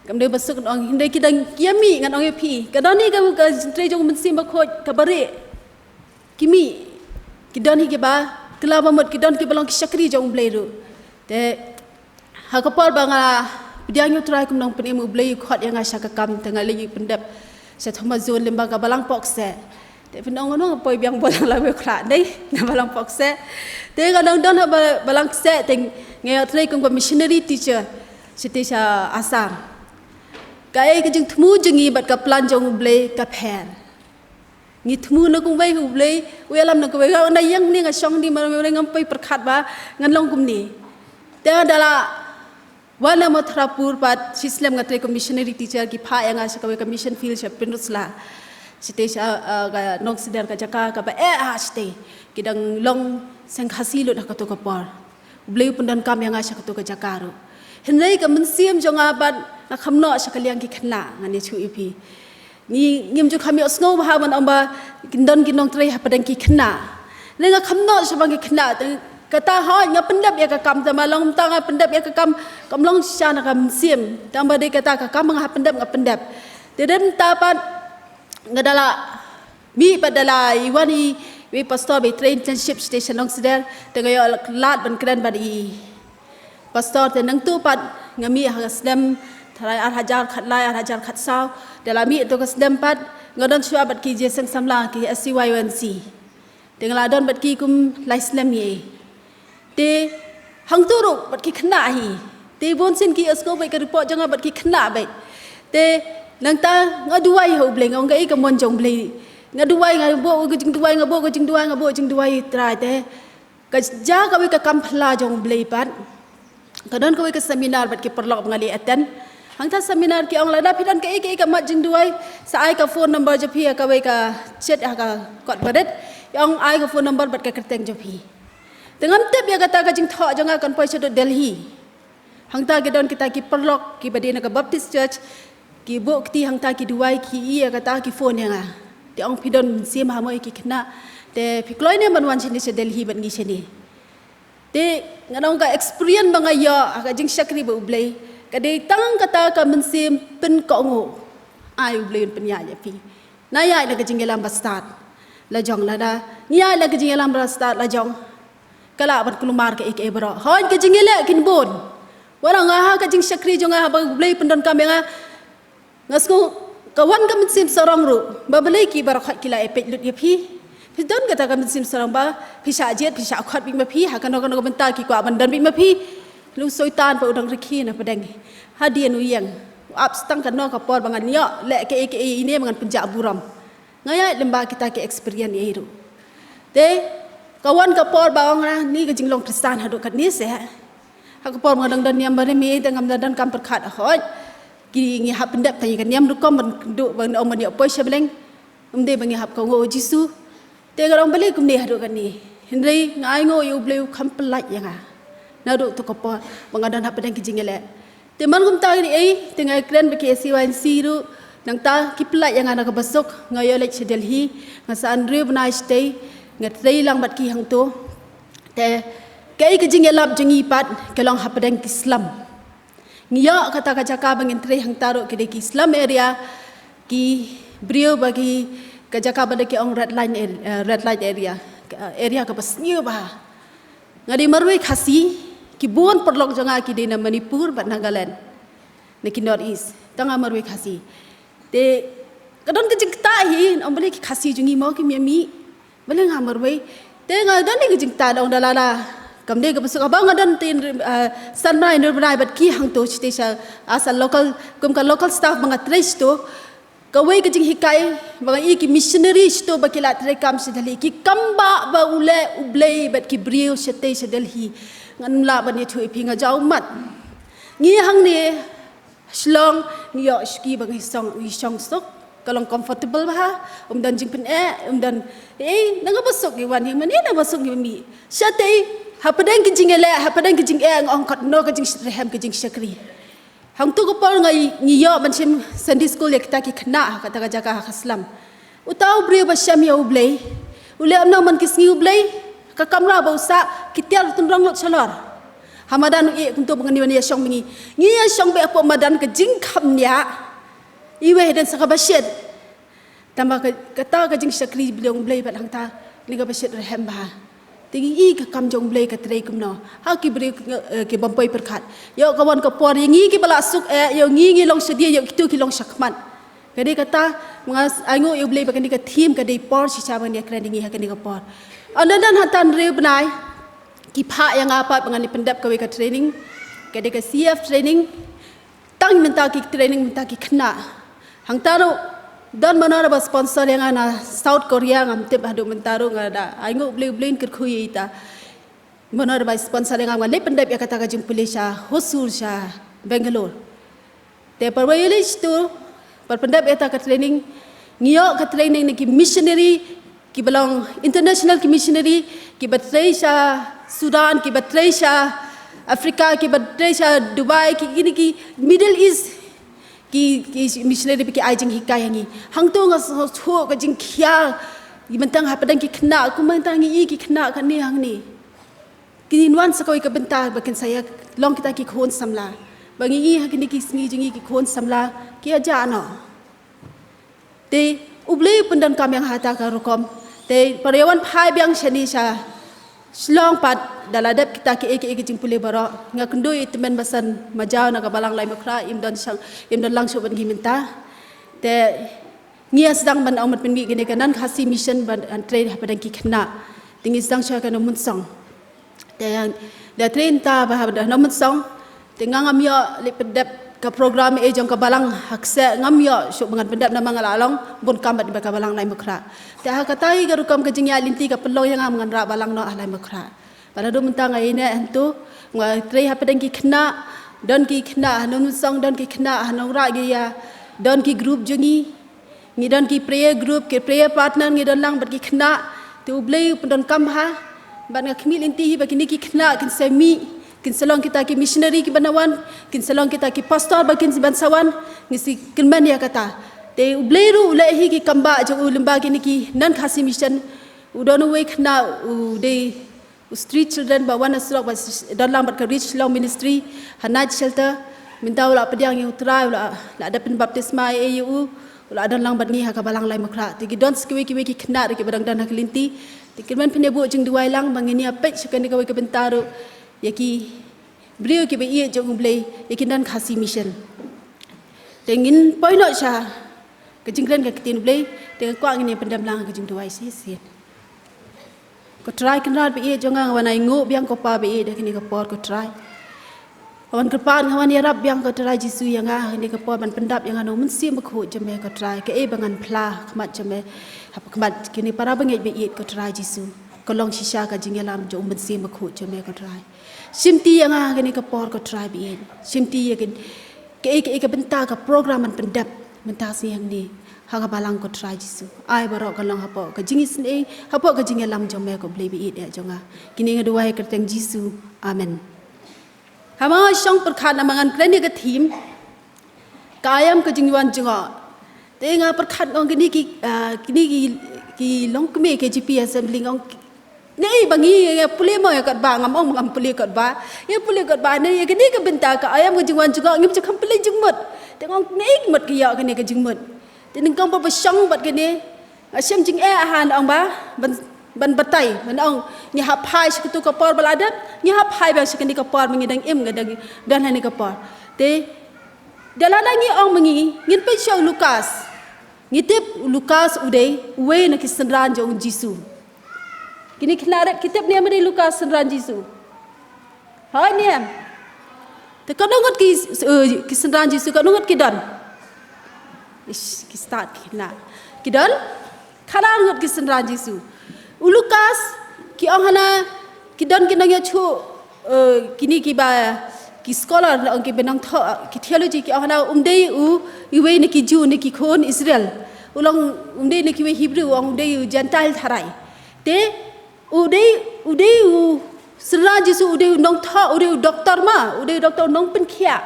kam dei ba suk ngan ong, hynrei ki dang ki ïa mih, ngan ong ïa phi. Ka don hi ka, ka jingtrei jong U Mynsiem Bakhuid kaba rieh. Ki mih, ki don hi kiba kylla ba mut, ki don kiba long ki shakri jong U Blei ruh. Te ha ka por ba nga pdiang ïa U Trai kum u nongpynim, U Blei u khot ïa nga sha ka kam, te nga leit pyndep sha Thomas Zone lyngba ka balang Pokseh. Te phin ong, nga poi biang balang la wei khlak dei na balang Pokseh. Te nga dang don ha ba-, balang Kseh, te nga ïatrei kum ka missionary teacher shatei sha Assam. Kaei ka jingthmu jong ngi bad ka plan jong U Blei ka pher. Ngi thmu na kumwei, U Blei u ïalam na kumwei. Nga wan ïeng hangne, nga shong hangne, ma ngam poi pyrkhat ba ngan long kumne. Te da la wan na Mathurapur pat, shi slem nga trei kum missionary teacher, ki phah ïa nga sha kawei ka mission field sha Pynursla. Shatei sha, ah, ka Nongsder, ka jaka kaba eh ha shatei. Ki dang long seng Khasi lut ha kato ka por. U Blei u pyndonkam ïa nga sha kato ka jaka ruh. Hynrei ka mynsiem jong nga pat, nga kham noh sha ka liang ki khynnah, ngan ïathuh ïa phi. Ngi, ngim ju kham ïohsngew bha ban ong ba kin don ki nongtrei hapdeng ki khynnah. Hynrei nga kham noh sha ba ki khynnah, te kata hooid nga pyndep ïa ka kam, te ma long mynta nga pyndep ïa ka kam, kam long shisha na ka mynsiem. Tang ba dei kata ka kam ba nga hap pyndep, nga pyndep. Te dei mynta pat nga da la mih pat, da la ïa wan i, i pastor ba i trei internship station Nongsder, te nga ïoh lad ban kren bad i pastor, te nangta pat nga mih ha ka snem tharai ar hajar khatlai, ar hajar khatsaw, da la mih to ka snem pat nga don shuwa bad ki jingïaseng samla ki S C Y O N C. Te nga la don bad ki kum lai snem ïa. Te hangto ruh bad ki khynnah hi. Te bun sien ki ïohsngew bad ka report jong nga bad ki khynnah bad. Te nangta nga duwai ha U Blei, nga ong kaei ka mon jong U Blei. Nga duwai, nga buh ka jingduwai, nga buh ka jingduwai, nga buh jingduwai Trai, te ka jia kawei ka kam phylla jong U Blei pat. Ka don kawei ka seminar bad ki paralok ba nga leit attend. Hangta seminar ki ong lada phi don kaei kaei ka mat jingduwai, sa ai ka phone number jong phi ha kawei ka chet ha ka kot barit. Ki ong ai ka phone number bad ka kyrteng jong phi. Te ngam tip ïa kata ka jingthoh jong nga kan poi shaduh Delhi. Hangta ki don kita ki paralok kiba dei na ka Baptist Church, ki buh kti hangta ki duwai, ki ïa kata ki phone ïa nga. Te ong phi don mynsiem ha mo ïa ki khynnah. Te phi kloi ne ban wan shane sha Delhi bad ngi shane. Te nga ong ka experience ba nga ïoh ha ka jingshakri bad U Blei, ka dei tang kata ka mynsiem pynkohnguh. Ai U Blei un pynïaid ïa phi. Ngi ïaid na ka jingïalam ba stad la jong, lada ngi ïaid na ka jingïalam ba stad la jong, ka lah ban kulmar kaei kaei baroh. Hooid, ka jingïaleh kin bun. Wat la nga ha ka jingshakri jong nga haba U Blei pyndonkam ïa nga, nga sngew ka wan ka mynsiem sarong ruh ba balei ki baroh khoit ki la ïapeit lut ïa phi. Phi don kata ka mynsiem sarong ba phi shah jied, phi shah khot beit ma phi, ha kano kano ka bynta ki kwah ban don beit ma phi. Lei u Soitan pat u dang rkhie na pdeng. Hadien u ïeng, u ap tang kano ka por ba ngan ïoh leh kaei kaei ine ba ngan pynjah burom. Nga ïaid lyngba kita ki experience ei ruh. Te ka wan ka por ba ong nga, ni ka jinglong Khristan haduh katne seh. Ha ka por nga dang don niam barim ei, te ngam da donkam pyrkhat hooid. Ki ngi hap pyndep tang ïa ka niam rukom ban kynduh ban ong ban ïoh poi sha bneng. Ym dei ba ngi hap kohnguh U Jisu. Te nga ong balei kumne haduh katne. Hynrei nga ainguh ïa U Blei u kham pyllait ïa nga. Naduh tu ka por ba nga don hapdeng ki jingïaleh. Te man kumta ngi ei, te nga kren bad ki S C Y N C ruh, nangta ki pyllait ïa nga na kaba suk, nga ïoh leit sha Delhi, nga sa hynriew bnai shatei, nga trei lang bad ki hangto. Te kaei ka jingïalap jong ngi pat ka long hapdeng ki slum. Ngi ïoh kata ka jaka ba ngin trei hangta ruh ki dei ki slum area, ki briew ba ki, ka jaka ba dei ki ong red line ar-, eh, red light area, eh, area kaba sniew bha. Nga dei marwei Khasi, ki bun paralok jong nga ki dei na Manipur bad Nagaland, na ki North East. Tang nga marwei Khasi. Te ka don ka jingktah hi, ong balei ki Khasi jong ngi mo kim ïamih. Balei nga marwei. Te nga don hi ka jingktah, ong da lada, kam dei kaba suk, haba nga don tei, eh, san bnai hynriew bnai bad ki hangto shatei sha, as a local, kum ka local staff ba nga trei shato. Kawei ka jinghikai ba nga ïohi, ki missionary shato ba ki la trei kam sha Delhi, ki kam ba, ba u leh U Blei bad ki briew shatei sha Delhi. Ngan ym lah ban ïathuh ïa phi, nga jaw ummat. Ngi hangne Shillong ngi ïoh shuki ba ngi shong, ngi shong suk. Ka long comfortable bha, ym don jingpyneh, ym don, eh, na kaba suk ngi wan hi, mane na kaba suk ngi mih. Shatei, hapdeng ki jingïaleh, hapdeng ki jingeh, nga ong katno ka jingshitrhem, ka jingshakri. Hangto ka por nga i-, ngi ïoh ban shim Sunday school ïa kita ki khynnah ha kata ka jaka ha ka slum. Uta u briew ba shem ïa U Blei u leh kumno man ki sngi U Blei, ka kamra ba u sah ki tiar tynrong lut shalor. Ha madan u ïeh kumto ba ngi wan ïashong ba ngi, ngi ïashong beit hapoh madan ka jingkham nia. Iwei hadien sa kaba shit. Tangba ka, kata ka jingshakri biang U Blei bad hangta, ni kaba shit rhem bha. Te ngi i ka kam jong U Blei ka trei kumno. Ha ki briew ki, eh, ki bym poi pyrkhat. Ïoh ka wan ka por ïa ngi kiba la suk eh, ïoh ngi ngi long shadien, ïoh kito ki long shakhmat. Ka dei kata, nga ainguh ïa U Blei ba kane ka theme ka dei por shisha ba ngi ïakren ïa ngi ha kane ka por. Ynda don hangta hynriew bnai, ki phah ïa nga pat ba ngan ïa pyndep kawei ka training. Ka dei ka C F training. Tang mynta ki training mynta ki khynnah. Hangta ruh don mano ba sponsor ïa nga na South Korea, ngam tip haduh mynta ruh, nga da ainguh U Blei, U Blei un kyrkhu ïa ita. Mano ba sponsor ïa nga, ngan leit pyndep ïa kata ka jingpule sha Hosur sha Bangalore. Te parwei leit shato, par pyndep ïa kata ka training, ngi ïoh ka training na ki missionary kiba long international, ki missionary kiba trei sha Sudan, kiba trei sha Africa, kiba trei sha Dubai, ki, kine ki Middle East, ki, ki missionary ba ki ai jinghikai ïa ngi. Hangto nga sngew shuh ka jingkhia, mynta hapdeng ki khynnah, kumba mynta ngi i ki khynnah kane hangne. Kin wan sa kawei ka bynta ba kin sa ïa long kita ki khun samla. Ba ngi i ha kine ki sngi jong ngi ki khun samla ki ïa jah noh. Te U Blei u pyndonkam ïa nga ha kata ka rukom. Te para ïa wan phai biang shane sha Shillong pat, da la dep kita kiei kiei ki jingpule baroh, nga kynduh ïa i Tymmen Basan Majaw na ka Balang Laitumkhrah, im don shang, im don lang shuh bad ngi mynta. Te ngi ïa sdang ban ong ban pynmih kane ka Non Khasi Mission ban trei hapdeng ki khynnah. Te ngi sdang shuwa ha Nongmynsong. Te da trei mynta ba ha Nongmynsong, te nga ngam ïoh leit pyndep ka program ei jong ka balang ha kseh, ngam ïoh shuh ba ngan pyndep namar nga la long bun kam bad ka Balang Laitumkhrah. Te ha kata hi ka rukom ka jingïaid lynti ka pynlong ïa nga ba ngan rah balang noh ha Laitumkhrah. Bad haduh mynta nga ïaineh hangto, nga trei hapdeng ki khynnah, don ki khynnah ha Nongmynsong, don ki khynnah ha Nongrah Keria, don ki group jong ngi, ngi don ki prayer group, ki prayer partner, ngi don lang bad ki khynnah. Te U Blei u pyndonkam bha. Bad nga khmih lynti hi ba kine ki khynnah kin sa mih, kin sa long kita ki missionary kiba na wan, kin sa long kita ki pastor ba kin sa ban sa wan, ngi sa kyrmen ïa kata. Te U Blei ruh u leh hi ki kam ba jong u lyngba kine ki Non Khasi Mission. U don uwei khynnah u dei u street children ba wan na surok ba s-, don lang bad ka Reach Shillong Ministry ha night shelter. Mynta u la pdiang ïa U Trai, u la, la dep pynbaptisma ei ei ïa u, u la don lang bad ngi ha ka Balang Laitumkhrah. Te ki don sa kiwei kiwei ki khynnah ruh kiba dang don ha ka lynti. Te kyrmen phin ïa buh jingduwai lang ba ngin ïa peit sha kane kawei ka bynta ruh ïa ki briew kiba ïeit jong U Blei ïa ki don Khasi Mission. Te ngin poi noh sha ka jingkren ka ktien U Blei, te nga kwah ngin ïa pyndem lang ka jingduwai shisien. Ko Trai Kynrad ba ïeit jong nga, nga wan ainguh biang ko Pa ba ïeit ha kane ka por ko Trai. Nga wan kyrpad, nga wan ïarap biang ko Trai Jisu ïa nga ha kane ka por ban pyndap ïa nga na U Mynsiem Bakhuid jong me ko Trai, kaei ba ngan phla ha khmat jong me, ha khmat kine para bangeit ba ïeit ko Trai Jisu, ka long shisha ka jingïalam jong U Mynsiem Bakhuid jong me ko Trai. Shimti ïa nga ha kane ka por ko Trai ba ïeit. Shimti ïa ka, kaei kaei ka bynta ka program ban pyndep mynta sngi hangne ha ka balang ko Trai Jisu. Ai baroh kan long hapoh ka jingisynei, hapoh ka jingïalam jong me ko Blei ba ïeit jong nga. Kine nga duwai ha ka kyrteng Jisu. Amen. Haba nga shong pyrkhat namar ngan kren ïa ka theme, ka aïom ka jinglong jngoh. Te nga pyrkhat ong kine ki, ah, kine ki, ki longkmie K J P Assembly ong, ne ba ngi ïa pule mo ïa katba, ngam ong ngam pule katba. Ïa pule katba ne ïa kane ka bynta ka aïom ka jinglong jngoh ngim ju kham pule jingmut. Te ong ne ka mut ka ïa kane ka jingmut. Te nyngkong ba shong bad kane, nga shem jingeh ha nga ong ba ban, ban batai, ban ong ngi hap phai sha katu ka por ba la dep, ngi hap phai biang sha kane ka por ba ngi dang im, ngi dang don ha kane ka por. Te da lada ngi ong ma ngi, ngin peit sha u Lukas. Ngi tip u Lukas u dei uwei na ki synran jong u Jisu. Kine ki khynnah rit ki tip ne em ba dei Lukas synran Jisu? Hooid ne em? Te katno ngut ki, eh, ki synran Jisu, katno ngut ki don? Ish, ki stad ki khynnah. Ki don khatar ngut ki synran Jisu. U Lukas, ki ong hana, ki don ki nongïathuh, eh, kine kiba, ki scholar, ong kiba nongthoh, ki theology, ki ong hana um dei u, uwei na ki Jiw, na ki khun Israel. U long um dei na kiwei Hebrew, ong u dei u Gentile tharai. Te u dei, u dei u synran Jisu, u dei u nongthoh, u dei u doktor ma, u dei u doktor nongpynkhiah,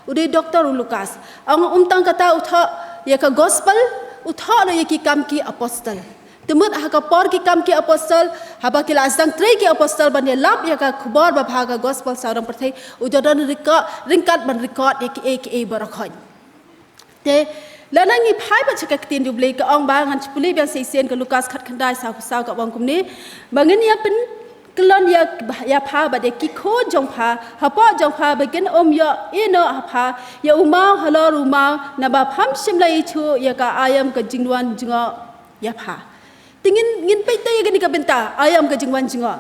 u dei doktor u Lukas. Ong um tang kata u thoh ïa ka gospel, u thoh ruh ïa ki Kam ki Apostle. Te mut ha ka por ki Kam ki Apostle, haba ki la sdang trei ki Apostle ban ïalap ïa ka khubor babha ka gospel sawdong pyrthei, u ju don record, ryngkat ban record ïa kiei kiei baroh khoit. Te lada ngi phai bad sha ka ktien U Blei ka ong ba, ngan shu pule biang shisien ka Lukas khatkhyndai sawphew saw ka ong kumne, ba ngin ïa pynkyllon ïa, ïa pha bad ïa ki khun jong pha, hapoh jong pha ba kin ym ïoh ïehnoh ha pha ïa u maw halor u maw, naba pham shym la ïathuh ïa ka aïom ka jingwan jngoh ïa pha. Te ngin, ngin peit te ïa kane ka bynta aïom ka jingwan jngoh.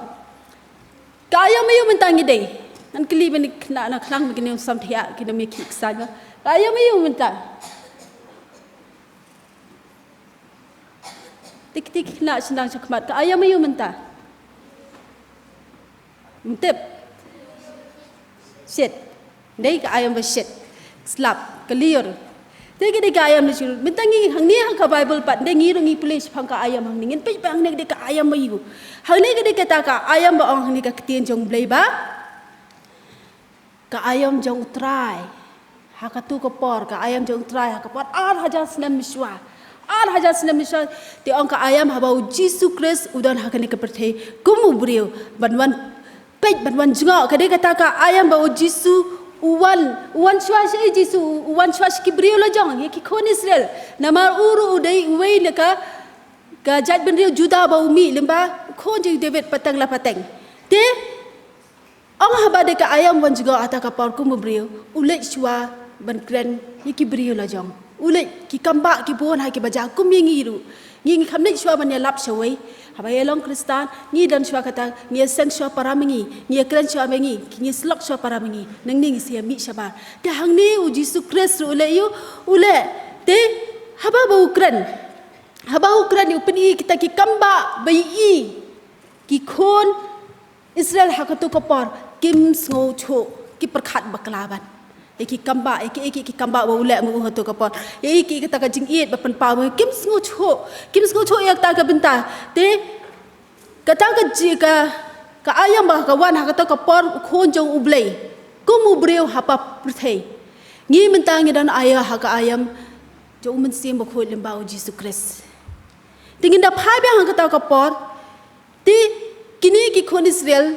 Ka aïom aïu mynta ngi dei? Ngan kylli bad ki khynnah na khlang, kine u samthiah, kine u mih ki ksaid ba. Ka aïom aïu mynta? Tik tik khynnah shynrang shakhmat. Ka aïom aïu mynta? Ym tip. Shit. Dei ka aïom ba shit. Slap, ka liur. Te ka dei ka aïom na shu. Mynta ngi hangne ha ka Bible pat, dei ngi ruh ngi pule shaphang ka aïom hangne. Ngin peit ba hangne ka dei ka aïom aïu. Hangne ka dei kata ka aïom ba ong hangne ka ktien jong Blei ba. Ka aïom jong U Trai. Ha katu ka por, ka aïom jong U Trai, ha ka por ar hajar snem mynshuwa. Ar hajar snem mynshuwa. Te ong ka aïom haba u Jisu Khrist u don ha kane ka pyrthei kum u briew ban wan peit ban wan jngoh, ka dei kata ka aïom ba u Jisu u wan, u wan shuwa sha i Jisu, u wan shuwa sha ki briew la jong, ïa ki khun Israel. Namar u ruh u dei uwei na ka, ka jaitbynriew Juda ba u mih lyngba u khun jong David pateng la pateng. Te ong haba dei ka aïom wan jngoh ha kata ka por kum u briew, u leit shuwa ban kren ïa ki briew la jong. U leit, ki kam ba ki bun ha ki ba jia kum ïa ngi ruh. Ngi ngi kham leit shuwa ban ïalap shawei. Haba ïa long Khristan, ngi don shuwa kata, ngi ïa seng shuwa para ma ngi, ngi ïa kren shuwa ma ngi, ngi ïa slok shuwa para ma ngi. Nangne ngi sa ïa mih shabar. Te hangne u Jisu Khrist ruh u leh ïa u, u leh. Te haba ba u kren, haba u kren u pyni kita ki kam ba ba ïohi ki khun Israel ha katu ka por kim sngewthuh, ki pyrkhat bakla ban. Ïa ki kam ba, ïa ki, ïa ki, ki kam ba ba u leh ma u ha katu ka por. Ïa ki, kata ka jingïeit ba pynpaw ma u, kim sngewthuh, kim sngewthuh ïa kata ka bynta. Te kata ka ji-, ka, ka aïom ba ka wan ha katu ka por u Khun jong U Blei kum u briew ha ka pyrthei. Ngi mynta ngi don aïom ha ka aïom jong U Mynsiem Bakhuid lyngba u Jisu Khrist. Te ngin da phai biang ha katu ka por. Te kine ki khun Israel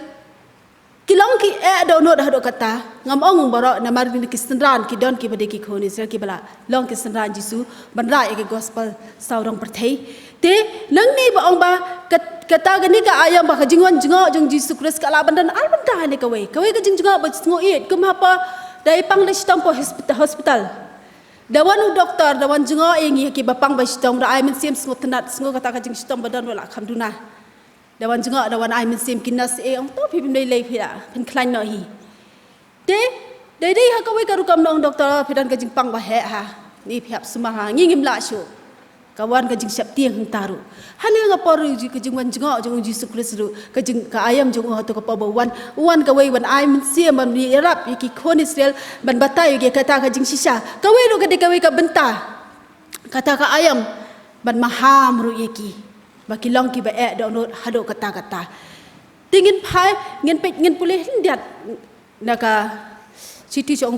ki long ki eh dohnud haduh katta, ngam ong baroh, namar kine ki synran ki don kiba dei ki khun Israel kiba la long ki synran Jisu ban rah ïa ki gospel sawdong pyrthei. Te nangne ba ong ba kat- kata kane ka aïom ba ka jingwan jngoh jong Jisu Khrist ka lah ban don ar bynta ne kawei. Kawei ka jingjngoh ba sngewieit kum haba da i pang da shitom hapoh hospital. Da wan u doktor, da wan jngoh ïa ngi ki ba pang ba shitom, da ai mynsiem sngewtynnat, sngew kata ka jingshitom ba don ba la kham duna. Da wan jngoh, da wan ai mynsiem ki nurse, eh, ong to phi phin lei lei phi la pynkhlaiñ noh hi. Te dei dei ha kawei ka rukom nong doktor, phi don ka jingpang ba heh ha. Ni phi hap sumar ha, ngi ngim lah shuh. Ka wan ka jingsheptieng hangta ruh. Hangne nga por ruh ka jingwan jngoh jong u Jisu Khrist ruh, ka jing- ka aïom jong u hato ka por ba wan, wan kawei wan ai mynsiem ban ïarap ïa ki khun Israel, ban batai ïa kata ka jingshisha. Kawei ruh ka dei kawei ka bynta. Kata ka aïom ban maham ruh ïa ki ba ki long ki ba eh dohnud haduh katta katta. Te ngin phai, ngin peit, ngin pule khyndiat na ka shithi jong,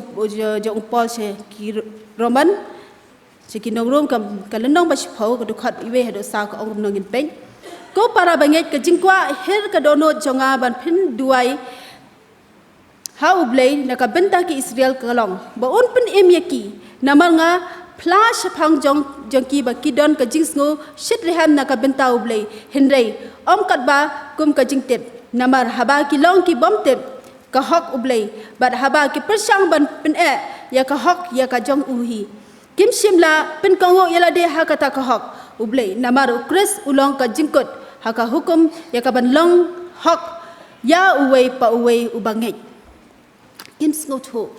jong u Paul sha ki Roman, sha ki nong Rom ka, ka lynnong ba shiphew, ka dkhot iwei haduh saw, ka ong kumno, ngin peit. Ko para bangeit, ka jingkwah her ka dohnud jong nga ban pynduwai ha U Blei na ka bynta ki Israel ka long ba un pynim ïa ki. Namar nga phla shaphang jong, jong ki ba ki don ka jingsngew shitrhem na ka bynta U Blei, hynrei ym katba kum ka jingtip. Namar haba ki long ki bym tip ka hok U Blei, bad haba ki pyrshang ban pyneh ïa ka hok ïa ka jong u hi, kim shym la pynkohnguh ïa lade ha kata ka hok U Blei. Namar u Khrist u long ka jingkut ha ka hukum ïa ka ban long hok ïa uwei pa uwei uba ngeit. Kim sngewthuh.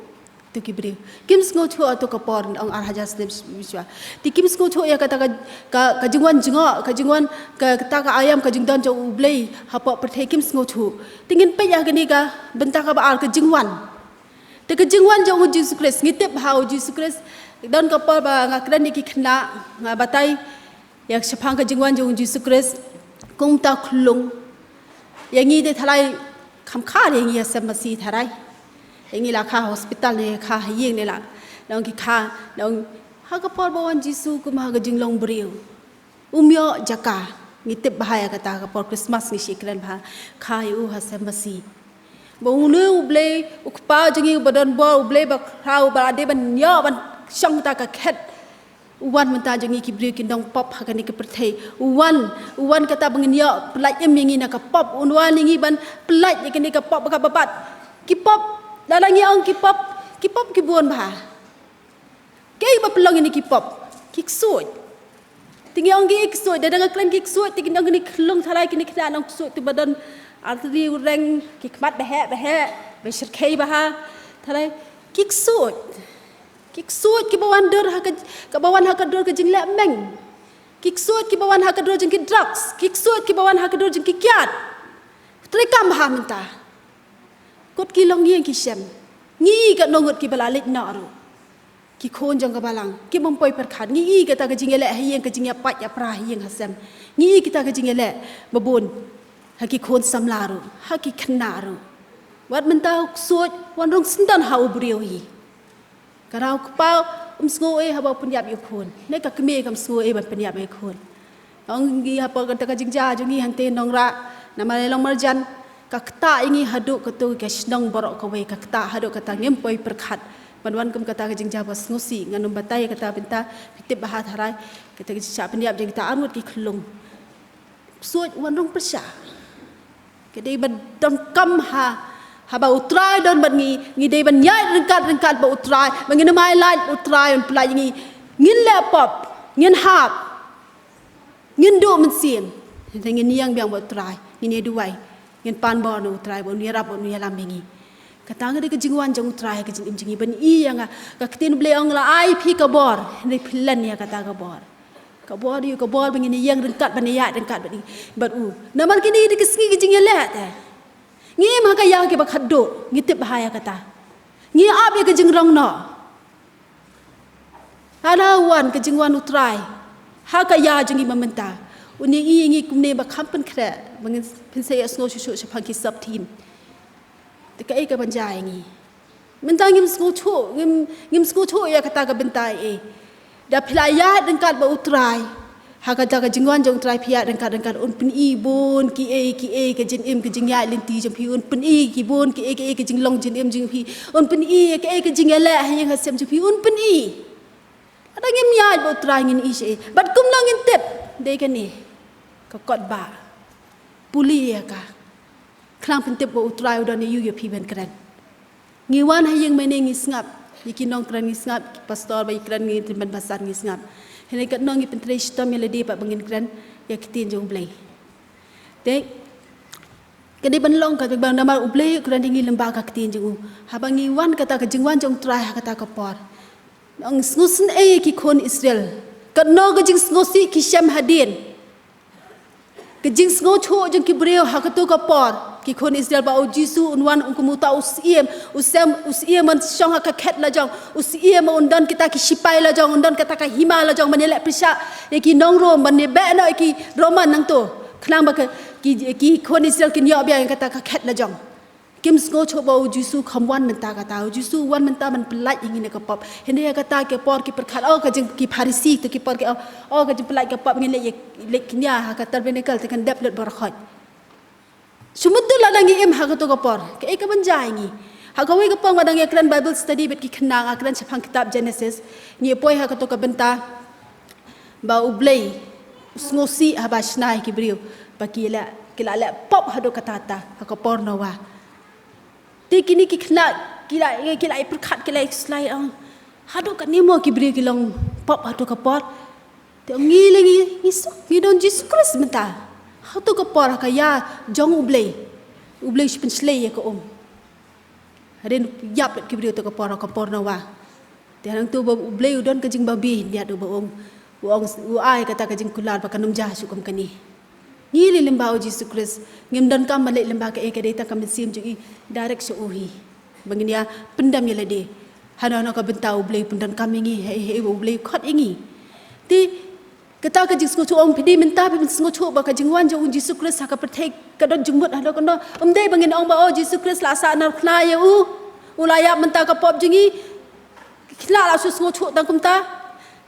To ki briew kim sngewthuh, to ka por ong ar hajar snem shuwa. Te kim sngewthuh ïa kata ka, ka, ka jingwan jngoh, ka jingwan ka, kata ka aïom, ka jingdon jong U Blei hapoh pyrthei, kim sngewthuh. Te ngin peit ïa kane ka bynta kaba ar, ka jingwan. Te ka jingwan jong u Jisu Khrist, ngi tip ha u Jisu Khrist, don ka por ba nga kren ïa ki khynnah, nga batai ïa shaphang ka jingwan jong u Jisu Khrist. Kumta khlung ïa ngi te tharai, kham kha ïa ngi ha sem masi tharai. Ïa ngi la kha hospital ne kha ha ïing ne la, nong ki kha, nong ha ka por ba wan Jisu kum ha ka jinglong briew. Um ïoh jaka, ngi tip bha ïa kata, ka por Christmas ngi shu kren bha, kha ïa u ha sem masi. Ba une U Blei, u Kpa jong ngi uba don bor, U Blei ba khraw, uba la dei ban ïoh ban shong ta ka khet, u wan mynta jong ngi ki briew ki nongpop ha kane ka pyrthei. U wan, u wan kata ba ngin ïoh pyllait im ïa ngi na ka pop, u wan ïa ngi ban pyllait ïa kane ka pop kaba bad. Ki pop, lada ngi ong ki pop, ki pop ki bun bha. Kaei ba pynlong ïa ngi ki pop? Ki ksuid. Te ngi ong ki ksuid, da dang kren ki ksuid, te ngi ong kine khlung tharai, kine khynnah nong ksuid, te ba don arteri u reng, ki khmat ba heh ba heh, ba shyrkhei bha tharai. Ki ksuid. Ki ksuid kiba wan dur ha ka, kaba wan ha ka dur ka jingleh meng. Ki ksuid kiba wan ha ka dur jong ki drugs. Ki ksuid kiba wan ha ka dur jong ki kiad. Treikam bha mynta. Kut ki longïing ki shem. Ngi katno ngut kiba la leit noh ruh. Ki khun jong ka balang, ki bym poi pyrkhat. Ngi i kata ka jingïaleh ha ïing, ka jingïapait ïapra ha ïing ha sem. Ngi i kata ka jingïaleh ba bun ha ki khun samla ruh, ha ki khynnah ruh. Wat mynta u ksuid wan rung syndon ha u briew hi. Ka rau kpa um sngew ei haba u pynïap ïa u khun. Ne ka kmie kam sngew ei ban pynïap ïa u khun. Ong ngi hapoh kata ka jingjia jong ngi hangtei Nongrah, namar ïa long marjan, ka ktah ïa ngi haduh kato ka shnong baroh kawei, ka ktah haduh kata ngim poi pyrkhat. Ban wan kum kata ka jingjia ba sngewsih, ngan ym batai ïa kata bynta, phi tip bha tharai, kata ka jingshah pynïap jong kita arngut ki khlung. Ksuid wan rung pyrshah. Ka dei ba donkam ha, haba U Trai don bad ngi, ngi dei ban ïaid ryngkat ryngkat bad U Trai, ba ngin ym ailad U Trai un pyllait ïa ngi. Ngin leh pop, ngin hap. Ngin duh mynsiem. Te ngin ïeng biang bad U Trai, ngin ïa duwai. Ngin pan bor na U Trai ba un ïarap, ba un ïalam ïa ngi. Kata ka dei ka jingwan jong U Trai ha ka jingim jong ngi, ban i ïa nga. Ka ktien Blei ong la ai phi ka bor, hynrei phi len ïa kata ka bor. Ka bor ïa u, ka bor ba ngin ïeng ryngkat, ban ïaid ryngkat bad i, bad u. Namar kine dei ki sngi ki jingïaleh te. Ngi im ha ka ïa kiba khatduh, ngi tip bha ïa kata. Ngi ap ïa ka jingrong noh. Hana wan ka jingwan U Trai ha ka ïa jong ngi mynta, un ïa i ïa ngi kumne ba kham pynkhreh, ba ngin pynseh ïa sngew shuh shuh shaphang ki sap thim. Te kaei kaban jia ïa ngi? Mynta ngim sngewthuh, ngim, ngim sngewthuh ïa kata ka bynta ei. Da phi la ïaid ryngkat bad U Trai, ha kata ka jingwan jong U Trai phi ïaid ryngkat ryngkat, un pyni bun kiei kiei ka jingim ka jingïaid lynti jong phi, un pyni ki bun kiei kiei ka jinglong jingim jong phi, un pyni kiei ka jingïaleh ha ïing ha sem jong phi, un pyni. Lada ngim ïaid bad U Trai ngin i shaei? Bad kumno ngin tip? Dei kane ka kot ba pule ïa ka. Khnang pyntip ba U Trai u don ïa u ïa phi ban kren. Ngi wan ha ïing mane ngi sngap, ïa ki nongkren ngi sngap, ki pastor ba ïa kren ngi tymmen basar ngi sngap. Hynrei katno ngi pyntrei shitom ïa lade pat ba ngin kren ïa ka ktien jong U Blei. Te ka dei ban long ka dei ban namar U Blei u kren ïa ngi lyngba ka ktien jong u. Haba ngi wan kata ka jingwan jong U Trai ha kata ka por. Nang sngewsih ïa ki khun Israel. Katno ka jingsngewsih ki shem hadien. Ka jingsngewsih jong ki briew ha kato ka por. Ki khun Israel ba U Jisu un wan un kum uta u siem, u sem, u siem un shong ha ka khet la jong, u siem un don kita ki sipai la jong, un don kata ka hima la jong, ban ïaleh pyrshah ïa ki nong Rom, ban ïabeh noh ïa ki Roman nangto. Khnang ba ka, ki, ki khun Israel kin ïoh biang ïa kata ka khet la jong. Kim sngewsih ba U Jisu kham wan mynta kata. U Jisu wan mynta ban pyllait ïa ngi na ka pop. Hynrei ïa kata ka por ki pyrkhat, oh, ka jing ki Pharisi to ki por ki, oh, oh, ka jingpyllait ka pop ngin leit ïa, leit kñia ha ka tabernacle te kan dep lut baroh khoit. Shu mut la dang ngi im ha kato ka por. Kaei ka ban jia ïa ngi. Ha kawei ka por nga dang ïa kren Bible study bad ki khynnah, nga kren shaphang kitab Genesis. Ngi poi ha kato ka bynta ba U Blei u sngewsih haba shna ïa ki briew ba ki la, ki la leh pop haduh katta katta ha ka por Noah. Te kine ki khynnah ki la, ki la pyrkhat, ki la khuslai, ong, haduh katne mo ki briew ki long pop haduh ka por. Te ong ngi lei, ngi, ngi suk, ngi don Jisu Khrist mynta. Haduh ka por ha ka ïa jong U Blei. U Blei u shu pynshlei ïa ka um. Hadien ïap ki briew haduh ka por, ka por Noah. Te hangto ba U Blei u don ka jingbabe hyndiat, uba ong, u ong, u ai kata ka jingkular ba kan ym jia shuh kum kane. Ngi lei lyngba U Jisu Khrist, ngim donkam ban leit lyngba kaei, ka dei tang ka mynsiem jong ngi direct sha u hi. Ba ngin ïa pyndem ïa lade. Hano hano ka bynta U Blei u pyndonkam ïa ngi, hei hei U Blei u khot ïa ngi. Te kata ka jingsngewsih, ong phi dei mynta phi pynsngewsih ba ka jingwan jong U Jisu Khrist ha ka pyrthei ka don jingmut haduh katno. Ym dei ba ngin ong ba, oh, Jisu Khrist la sah nar khna ïa u, u la ïap mynta ka pop jong ngi. Ki khynnah la shu sngewsih tang kumta.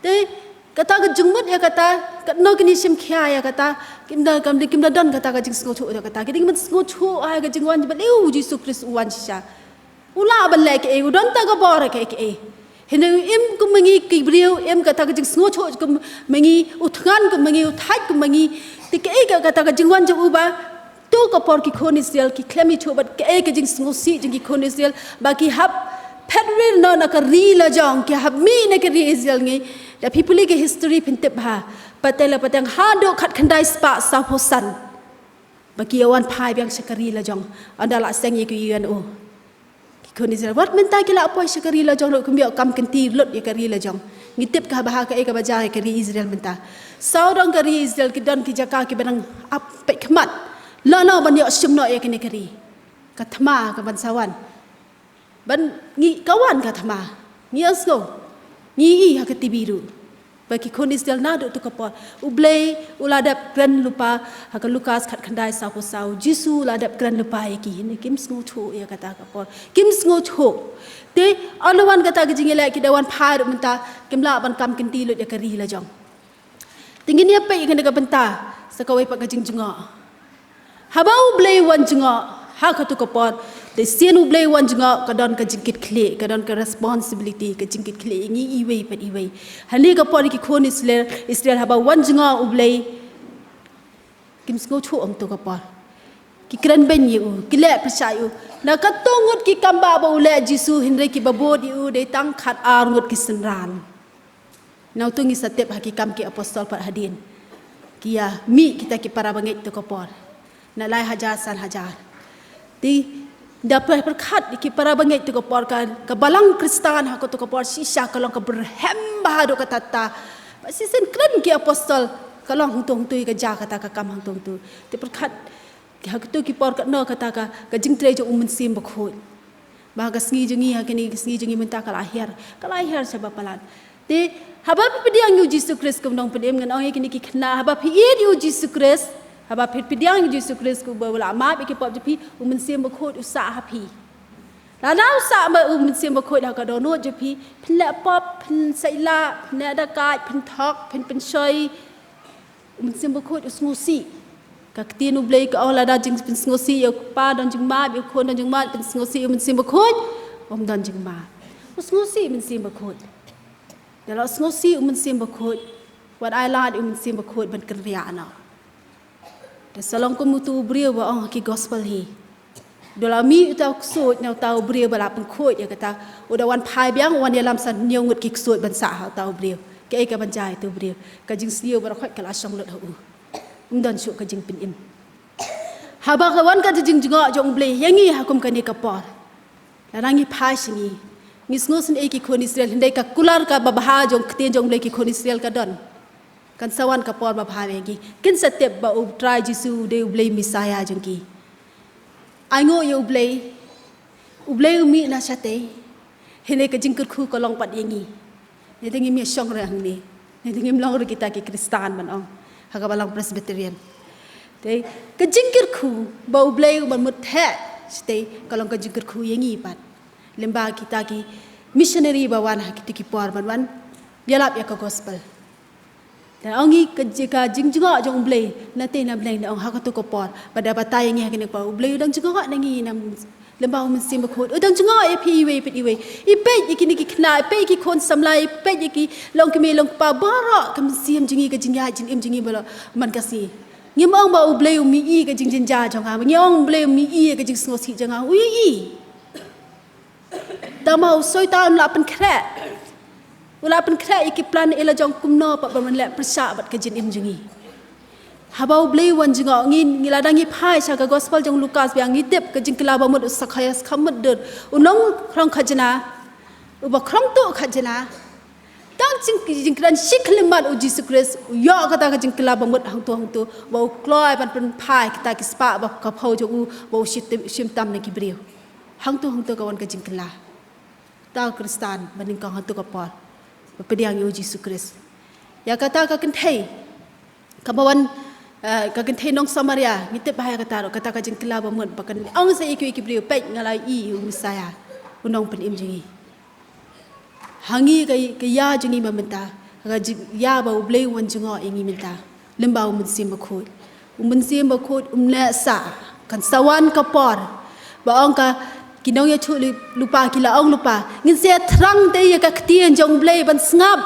Te kata ka jingmut ïa kata, katno kine shim khia ïa kata, kim da, kim da, kim da don kata ka jingsngewsih ïa kata. Ki dei ban sngewsih ha ka jingwan ba lei U Jisu Khrist u wan shisha. U lah ban leh kaei, u don ta ka bor kaei kaei. Hynrei u im kum ma ngi ki briew, im kata ka jingsngewsih kum ma ngi, u thngan kum ma ngi, u thait kum ma ngi. Te kaei ka, kata ka jingwan jong u ba to ka por ki khun Israel ki khlem ïasngewsih bad kaei ka jingsngewsih jong ki khun Israel ba ki hap phet rir noh na ka ri la jong, ki hap mih na ka ri Israel ngi. Da phi pule ka history phin tip bha. Pateng la pateng haduh khatkhyndai spah sawphew san ba ki ïa wan phai biang sha ka ri la jong. Ynda la seng ïa ka U N O. Ki khun Israel wat mynta ki la poi sha ka ri la jong ruh, kim ïoh kam kynti lut ïa ka ri la jong. Ngi tip ka ba ha kaei kaba jia ïa ka ri Israel mynta. Sawdong ka ri Israel ki don ki jaka kiba nang ap peit khmat. Lano ban ïoh shim noh ïa kane ka ri. Ka thma ka ban sa wan. Ban ngi ka wan ka thma. Ngi ïa sngew. Ngi i ha ka T V ruh. Ba ki khun Israel naduh tu ka por. U Blei u la dep kren lypa, ha ka Lukas khatkhyndai sawphew saw. Jisu u la dep kren lypa ïa ki, hynrei kim sngewsih ïa kata ka por. Kim sngewsih. Te ynda wan kata ka jingïaleh, ki da wan phai ruh mynta, kim lah ban kam kynti lut ïa ka ri la jong. Te ngin ïa peit ïa kane ka bynta sa kawei pat ka jingjngoh. Haba U Blei u wan jngoh ha katu ka por, te sien U Blei u wan jngoh ka don ka jingkitkhlieh, ka don ka responsibility, ka jingkitkhlieh ïa ngi iwei pat iwei. Hangne ka por ki khun Israel, Israel haba wan jngoh U Blei, kim sngewsih ong tu ka por. Ki kren beiñ ïa u, ki leh pyrshah ïa u. Na katto ngut ki kam ba u leh Jisu, hynrei kiba bud ïa u dei tang khatar ngut ki synran. Nangtu ngi sa tip ha ki Kam ki Apostol pat hadien. Ki ïa mih kita ki para bangeit tu ka por. Na lai hajar san hajar. Te da pyrkhat ki para bangeit tu ka por, ka, ka balang Khristan ha katu ka por shisha ka long ka byrhem bha haduh katta katta. Ba shisien kren ki apostol ka long hangtu hangtu, ka jia kata ka kam hangtu hangtu. Te pyrkhat ha katu ki por katno kata ka, ka jingtrei jong U Mynsiem Bakhuid. Ba ka sngi jong ngi, ha kane ka sngi jong ngi mynta ka la hiar, ka la hiar shaba palat. Te haba phi pdiang ïa U Jisu Khrist kum u nongpynim, ngan ong ïa kine ki khynnah, haba phi ïeit ïa U Jisu Khrist, haba phi pdiang ïa U Jisu Khrist kum uba la map ïa ki pop jong phi, U Mynsiem Bakhuid u sah ha phi. Lada u sah ma U Mynsiem Bakhuid ha ka dohnud jong phi, phin leh pop, phin saila, phin leh dakaid, phin thok, phin pynshoi. U Mynsiem Bakhuid u sngewsih. Ka ktien U Blei ka ong lada jingpynsngewsih ïa u kpa don jingmap, ïa u khun don jingmap, pynsngewsih ïa U Mynsiem Bakhuid, um don jingmap. U sngewsih U Mynsiem Bakhuid. Ïa la u sngewsih U Mynsiem Bakhuid. Wat ai lad ïa u Mynsiem Bakhuid ban kynriah noh. Te sa long kum utu u briew ba ong ha ki gospel hi. Da la mih uta u ksuid na uta u briew ba la pynkhuid ïa kata, u da wan phai biang, u wan ïalam sa hynñiew ngut ki ksuid ban sah ha uta u briew. Kaei kaban jia ïa utu u briew? Ka jingsniew baroh khoit ka la shong lut ha u. Ym don shuh ka jingpynim. Haba ka wan ka jingjngoh jong U Blei ïa ngi ha kum kane ka por, lada ngi phai sha ngi, ngi sngewsynei ki khun Israel, hynrei ka kular kaba bha jong ktien jong U Blei ki khun Israel ka don. Kan sa wan ka por ba bha ïa ngi. Kin sa tip ba U Trai Jisu u dei U Blei Messiah jong ki. Ainguh ïa U Blei. U Blei u mih na shatei. Hynrei ka jingkyrkhu ka long pat ïa ngi. Ngi te ngim ïa shong re hangne. Ngi te ngim long re kita ki Khristan ban ong ha ka balang Presbyterian. Te ka jingkyrkhu ba U Blei u ban mut theh shatei ka long ka jingkyrkhu ïa ngi pat. Lymba kita ki missionary ba wan ha kiti ki por ban wan ïalap ïa ka gospel. Te ong ngi ka ji-, ka jingjngoh jong U Blei na tei na bneng, da ong ha katu ka por. Ba da batai ïa ngi ha kane ka por, U Blei u dang jngoh na ngi na, lymba U Mynsiem Bakhuid u dang jngoh ïa phi iwei pa iwei. I peit ïa kine ki khynnah, i peit ïa ki khun samla, i peit ïa ki longkmie longkpa baroh, ka mynsiem jong ngi, ka jingïaid jingim jong ngi baroh man ka sngi. Ngim ong ba U Blei u mih i ka jingjynjar jong nga, ngi ong U Blei u mih i ka jingsngewsih jong nga, u ïohi. Tangba u Soitan u la pynkhreh. U la pynkhreh ïa ki plan ïa la jong kumno pat ban leh pyrshah bad ka jingim jong ngi. Haba U Blei u wan jngoh, ngi, ngi lada ngi phai sha ka gospel jong u Lukas biang, ngi tip ka jingkylla bamut u Sakhaios kham mutdur. U nongkhrong khajna, uba khrong tuh khajna. Tang jing, jingkren shi khyllipmat u Jisu Khrist, u ïoh kata ka jingkylla bamut hangto hangto, ba u kloi ban pynphai kita ki spah baphew jong u, ba u shim tam, shim tam na ki briew. Hangto hangto ka wan ka jingkylla. Uta u Khristan ba nyngkong hangto ka por ba pdiang ïa u Jisu Khrist. Ïa kata ka kynthei kaba wan, eh, ka kynthei nong Samaria, ngi tip bha ïa kata ruh, kata ka jingkylla bamut ba kan ong sa ïa ki, ïa ki briew, peit nga la ïohi ïa u Messiah, u nongpynim jong ngi. Ha ngi ka, ka ïa jong ngi ba mynta, ka jing, ïa ba U Blei u wan jngoh ïa ngi mynta. Lymba U Mynsiem Bakhuid. U Mynsiem Bakhuid um neh sah, kan sa wan ka por ba ong ka, ki nongïathuhlypa ki la ong lypa, ngin sa ïathrang te ïa ka ktien jong U Blei ban sngap.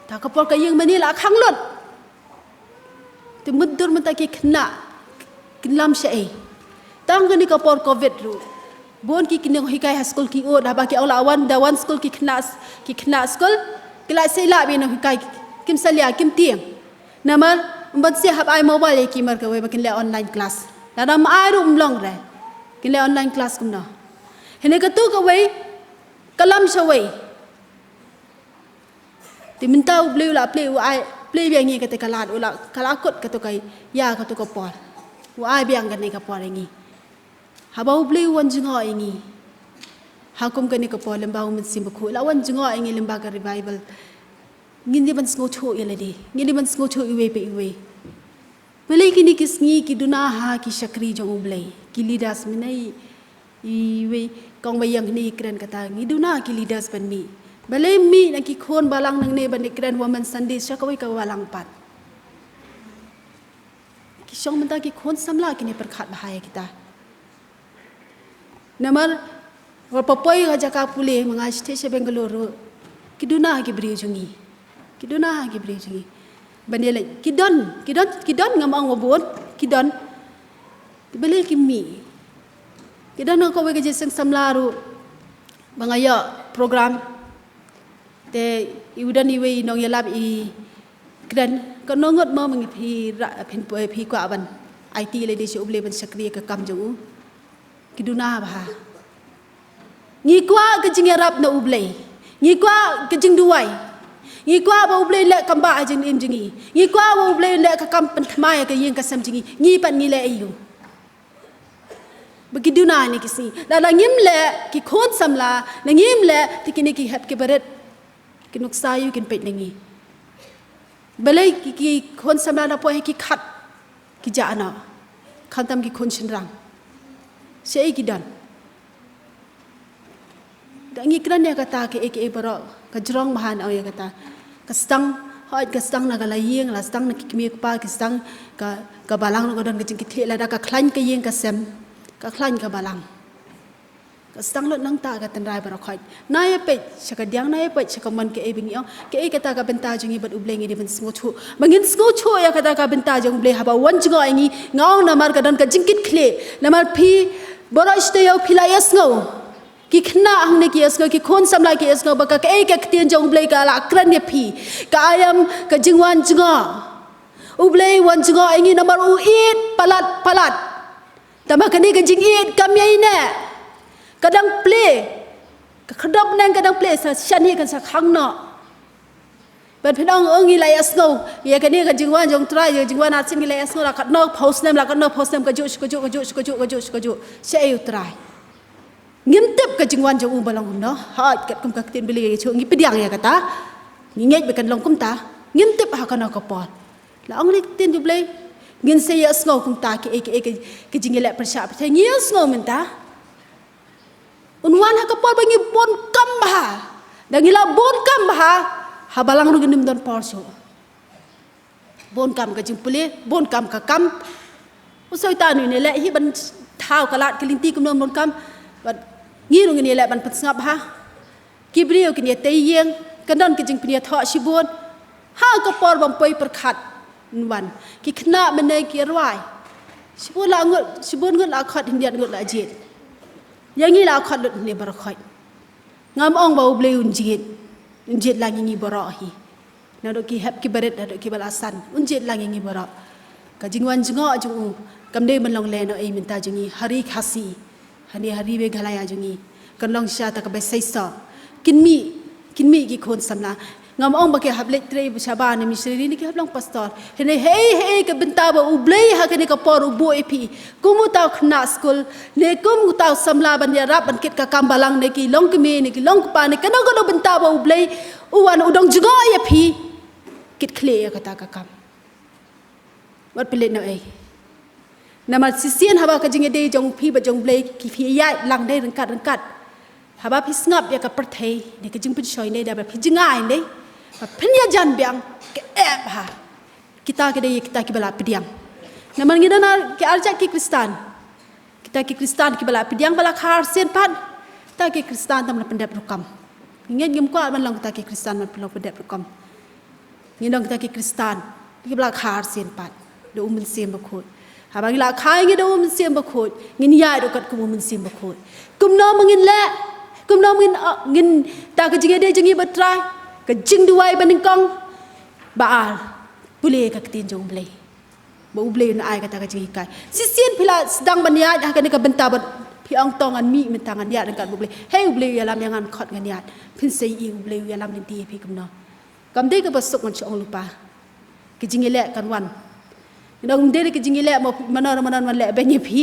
Ta ka por ka ïing mane la khang lut. Te mutdur mynta ki khynnah kin lam shaei? Tang kane ka por covid ruh, bun ki, ki nonghikai ha skul ki ud, haba ki ong la wan, da wan skul ki khynnah, ki khynnah skul, ki la sei la bad ki nonghikai, kim salia, kim tieng. Namar ym ban sngewhap ai mobile ïa ki mar kawei ba kin leh online class. Lada ym ai ruh ym long re. Kin leh online class kumno? Hynrei katu kawei ka lam shawei. Te mynta U Blei u la plie, u ai plie biang ïa ngi kata ka lad, u la, ka la kut katu ka ïa, katu ka por. U ai biang kane ka por ïa ngi. Haba U Blei u wan jngoh ïa ngi ha kum kane ka por, lymba U Mynsiem Bakhuid u la wan jngoh ïa ngi, lymba ka revival, ngin dei ban sngewthuh ïa lade, ngin dei ban sngewthuh iwei pa iwei. Balei kine ki sngi ki duna ha ki shakri jong U Blei, ki leaders mynne? Iwei kong ba ïeng hangne i kren kata, ngi duna ki leaders ban mih. Balei mih na ki khun balang nangne ban ïakren Women Sunday sha kawei ka balang pat? Ki shong mynta ki khun samla kin ïa pyrkhat bha ïa kita. Namar wat papoi ha jaka pule, ma nga shatei sha Bangalore ruh, ki duna ha ki briew jong ngi. Ki duna ha ki briew jong ngi. Ban ïaleit, ki don, ki don, ki don, ngam ong wa bun, ki don. Te balei kim mih? Ki don ha kawei ka jingïaseng samla ruh ba nga ïoh program. Te i u don iwei i nongïalap i kren, ka nongut mo, ma ngi phi ra, phin, phi kwah ban aiti lade sha U Blei ban shakri ïa ka kam jong u? Ki duna bha. Ngi kwah ka jingïarap na U Blei. Ngi kwah ka jingduwai. Ngi kwah ba U Blei leh kam ba ha jingim jong ngi. Ngi kwah ba U Blei leh ka kam pynthymmai ïa ka ïing ka sem jong ngi. Ngi pat ngi leh aïu? Ba ki duna ne ki sngi. Lada ngim leh, ki khun samla, lada ngim leh, te kine ki hep ki barit, ki nuksa ïu kin peit na ngi? Balei ki, ki khun samla na poi ha ki khat ki jah noh, khamtam ki khun shynrang? Shaei ki don? Da ngi kren ïa kata, kaei kaei baroh ka jrong bha, ngi ong ïa kata. Ka sdang, hooid ka sdang na ka la ïing, la sdang na ki kmie kpa, ka sdang, ka, ka balang ruh ka don ka jingkitkhlieh, lada ka khlaiñ ka ïing ka sem, ka khlaiñ ka balang. Sdang lut nangta ka tynrai baroh khoit. Na ïa peit sha ka diang, na ïa peit sha ka mon, kaei ba ngi ong, kaei kata ka bynta jong ngi bad U Blei ngi dei ban sngewthuh. Ba ngin sngewthuh ïa kata ka bynta jong U Blei haba wan jngoh ïa ngi, nga ong namar ka don ka jingkitkhlieh. Namar phi baroh shi taïew phi la ïa sngew. Ki khynnah hangne ki ïa sngew, ki khun samla ki ïa sngew ba ka, kaei ka ktien jong U Blei ka la kren ïa phi. Ka aiom ka jingwan jngoh. U Blei wan jngoh ïa ngi namar u ïeit palat palat. Tangba kane ka jingïeit kam ïai neh. Ka dang plie. Ka khyrdop neng ka dang plie, sa shane kan sa khang noh. Ban phin ong, ong ngi la ïa sngew ïa kane ka jingwan jong U Trai, ïa jingwan arsien ngi la ïa sngew, la katno phew snem, la katno phew snem, kajuh shi kajuh, kajuh shi kajuh, kajuh shi kajuh. Shaei U Trai? Ngim tip ka jingwan jong u ba long kumno. Hooid, katkum ka ktien Blei ïa shu ngi pdiang ïa kata. Ngi ngeit ba kan long kumta. Ngim tip ha kano ka por. La ong lei ka ktien jong U Blei, ngin sa ïa sngew kumta kaei kaei ka, ka jingïaleh pyrshah pyrthei, ngi ïa sngew mynta. Un wan ha ka por ba ngi bun kam bha. Da ngi la bun kam bha, ha balang ruh ngin ym don por shuh. Bun kam ka jingpule, bun kam ka kam. U Soitan un ïaleh hi ban thaw ka lad ka lynti kumno bun kam. Bad ngi ruh ngin ïaleh ban pynsngap bha. Ki briew kin ïatei ïing, kan don ka jingpynïathoh shibun. Ha ka por bym poi pyrkhat un wan. Ki khynnah mynne ki rwai. Shibun la ngut, shibun ngut la khot, hynñiewtrep ngut la jied. Ïa ngi la khot lut hangne baroh khoit. Ngam ong ba U Blei un jied. Un jied lang ïa ngi baroh hi. Naduh ki hep ki barit, naduh kiba la san. Un jied lang ïa ngi baroh. Ka jingwan jngoh jong u kam dei ban long lehnohei mynta jong ngi ha ri Khasi. Hangne ha ri Meghalaya jong ngi. Kan long shisha ta kaba seisoh. Kin mih, kin mih ki khun samla. Ngam ong ba ki hap leit trei shabar ne missionary ne ki hap long pastor. Hynrei hei hei ka bynta ba U Blei ha kane ka por u buh ïa phi. Kum uta u khynnah skul, ne kum uta u samla ban ïarap ban kit ka kam balang, ne ki long kmie, ne ki long kpa, ne kano kano bynta ba U Blei u wan u dang jngoh ïa phi. Kitkhlieh ïa kata ka kam. Wat pynleit noh ei. Namar shisien haba ka jingïadei jong phi bad jong U Blei ki phi ïaid lang dei ryngkat ryngkat. Haba phi sngap ïa ka pyrthei, ne ka jingpynshoi ne, da ba phi jngai ne, ba phin ïajan biang, ka eh bha. Kita ki dei kita kiba la pdiang. Namar ngi don ki arjat ki Khristan. Kita ki Khristan kiba la pdiang, ba la kha arsien pat. Kita ki Khristan tam la pyndep rukom. Ngi ngeit ngim kwah ban long kita ki Khristan ban long pyndep rukom. Ngi long kita ki Khristan kiba la kha arsien pat da U Mynsiem Bakhuid. Haba ngi la kha ïa ngi da U Mynsiem Bakhuid, ngin ïaid ruh katkum U Mynsiem Bakhuid. Kumno ma ngin leh, kumno ma ngin, ah, ngin, ta ka jingïadei jong ngi bad Trai, ka jingduwai banyngkong. Ba ar, pule ka ktien jong U Blei. Ba U Blei un ai kata ka jinghikai. Shisien phi la sdang ban ïaid ha kane ka bynta bad phi ong to ngan mih mynta ngan ïaid ryngkat bad U Blei. Hei U Blei u ïalam ïa nga, khot ngan ïaid. Phin sa ïohi U Blei u ïalam lynti ïa phi kumno. Kam dei kaba suk ngan shu ong lypa. Ka jingïaleh kan wan. Ngi ong dei ka jingïaleh mo mano mano wan leh beiñ ïa phi.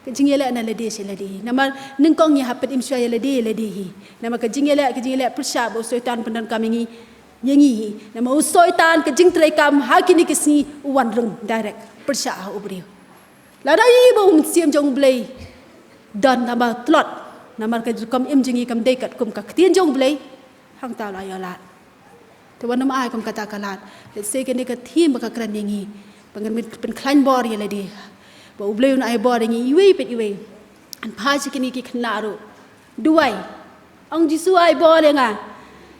Ka jingïaleh na lade sha lade. Namar nyngkong ngi hap pynim shuwa ïa lade ïa lade hi. Namar ka jingïaleh, ka jingïaleh pyrshah ba u Soitan pyndonkam ïa ngi. Ïa ngi hi. Namar u Soitan ka jingtreikam ha kine ki sngi u wan rung direct pyrshah ha u briew. Lada ïohi ba U Mynsiem jong U Blei don, namar tlot, namar ka rukom im jong ngi kam dei katkum ka ktien jong U Blei, hangta la ïoh lad. Te wat nym ai kum kata ka lad. Let's say kane ka theme ba ka kren ïa ngi, ba ngin pynkhlaiñ bor ïa lade, ba U Blei un ai bor ïa ngi iwei pa iwei. Ngan phai sha kine ki khynnah ruh. Duwai. Ong Jisu ai bor ïa nga.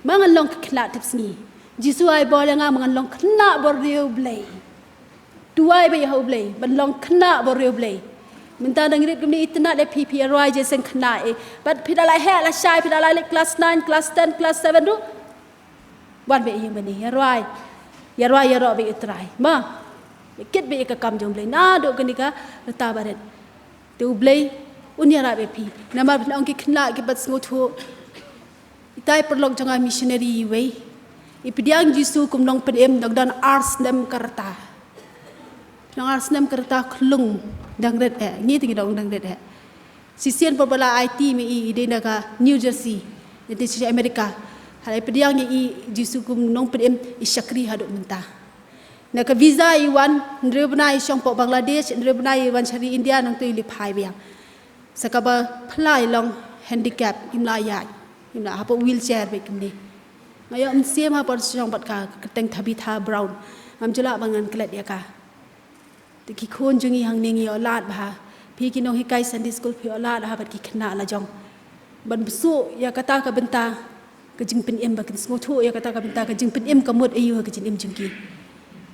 Ma ngan long ka khynnah tipsngi. Jisu ai bor ïa nga ma ngan long khynnah bor riew Blei. Duwai beit ha U Blei ban long khynnah bor riew Blei. Mynta dang rit kumne, itynnad ïa phi, phi ïa rwai jingïaseng khynnah eh. Bad phi da la heh la shai, phi da la leit class nine, class ten, class seven ruh. Wan beit ïing bad ngi, ïa rwai. Ïa rwai ïaroh beit ïa U Trai. Ma. Kit beit ïa ka kam jong U Blei naduh kane ka rta barit. Te U Blei un ïarap ïa phi. Namar phi ong ki khynnah ki bad sngewthuh. Itai paralok jong nga missionary iwei. I pdiang Jisu kum nongpynim da ka don ar snem ka rta. Nong ar snem ka rta khlung dang rit eh. Ngi te ngi dang rit eh. Shisien por ba la aiti me i, i dei na ka New Jersey. Ïa te sha America. Haba i pdiang ïa i Jisu kum nongpynim, i shakri haduh mynta. Na ka visa i wan, hynriew bnai i shong hapoh Bangladesh, hynriew bnai i wan sha ri India, nangta i leit phai biang. Sa kaba phylla i long handicap, im lah ïaid, im lah, hapoh wheelchair beit kumne. Nga ïoh mynsiem ha por shong bad ka, ka kyrteng Tabitha Brown. Ngam ju lah ban ngan klet ïa ka. Te ki khun jong ngi hangne ngi ïoh lad bha. Phi ki nonghikai Sunday school phi ïoh lad bha bad ki khynnah lajong. ban bsuh ïa kata ka bynta ka jingpynim, ba kin sngewthuh ïa kata ka bynta ka jingpynim ka mut aïu ha ka jingim jong ki.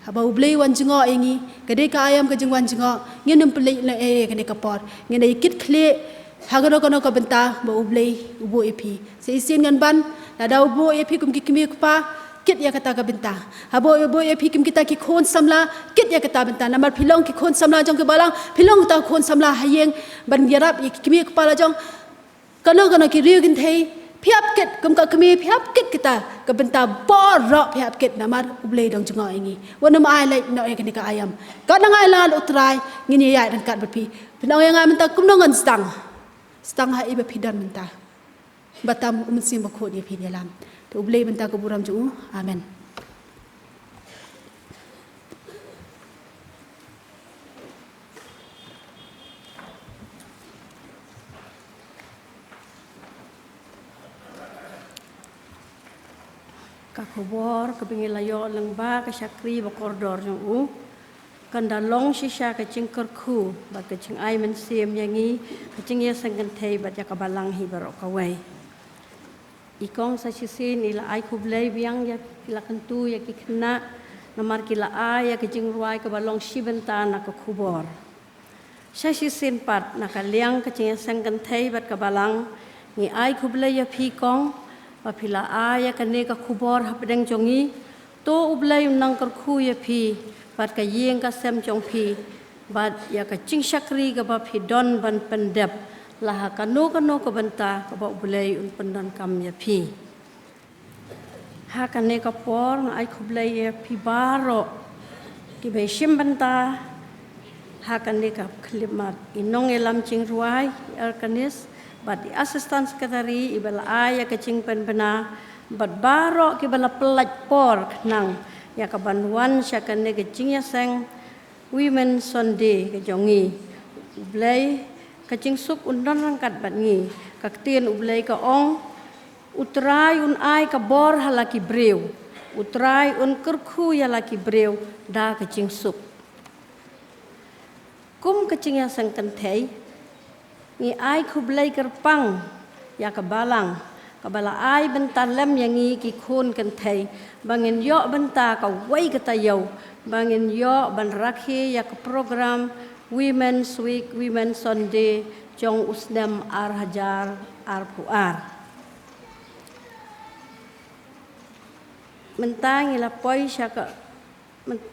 Haba U Blei u wan jngoh ïa ngi, ka dei ka aïom ka jingwan jngoh, ngin ym pynleit noh ïa kane ka por. Ngin ïa kit khlieh ha kano kano ka bynta ba U Blei u buh ïa phi. Sa shisien ngan ban, lada u buh ïa phi kum ki kmie kpa, kit ïa kata ka bynta. Haba u buh ïa phi kum kita ki khun samla, kit ïa kata bynta. Namar phi long ki khun samla jong ki balang, phi long kita khun samla ha ïing, ban ïarap ïa ki kmie kpa la jong kano kano ki riew kynthei, phi hap kit kum ka kmie, phi hap kit kita ka bynta baroh, phi hap kit namar U Blei u dang jngoh ïa ngi. Wat nym ai leit noh ïa kane ka aïom. Ka nang ai lad U Trai, ngin ïa ïaid ryngkat bad phi. Phin ong ïa nga mynta kumno ngan sdang. Sdang ha i ba phi don mynta. Ba tam U Mynsiem Bakhuid ïa phin ïalam. Te U Blei mynta ka burom jong u. Amen. Ka khubor kaba ngi la ïoh lyngba ka shakri ba kordor jong u, kan da long shisha ka jingkyrkhu bad ka jingai mynsiem ïa ngi, ka jingïaseng kynthei bad ïa ka balang hi baroh kawei. I kong sa shisien i la ai khublei biang ïa ki la kyntu ïa ki khynnah, namar ki la ai ïa ka jingrwai kaba long shi bynta na ka khubor. Sa shisien pat na ka liang ka jingïaseng kynthei bad ka balang, ngi ai khublei ïa phi kong, ba phi la ai ïa kane ka khubor hapdeng jong ngi. To U Blei un nang kyrkhu ïa phi bad ka ïing ka sem jong phi, bad ïa ka jingshakri kaba phi don ban pyndep la ha kano kano ka bynta kaba U Blei un pyndonkam ïa phi. Ha kane ka por nga ai khublei ïa phi baroh kiba shim bynta ha kane ka khyllipmat, i nongïalam jingrwai, i organist, bad i assistant secretary iba la ai ïa ka jingpynbna, bad baroh kiba la pynlait por khnang ïa ka ban wan sha kane ka jingïaseng Women Sunday ka jong ngi. U Blei ka jingsuk un don ryngkat bad ngi. Ka ktien U Blei ka ong, U Trai un ai ka bor ha la ki briew. U Trai un kyrkhu ïa la ki briew da ka jingsuk. Kum ka jingïaseng kynthei, ngi ai khublei kyrpang ïa ka balang kaba la ai bynta lem ïa ngi ki khun kynthei, ba ngin ïoh bynta kawei ka taïew ba ngin ïoh ban rakhe ïa ka program Women's Week, Women's Sunday jong u snem ar hajar arphew ar. Mynta ngi la poi sha ka,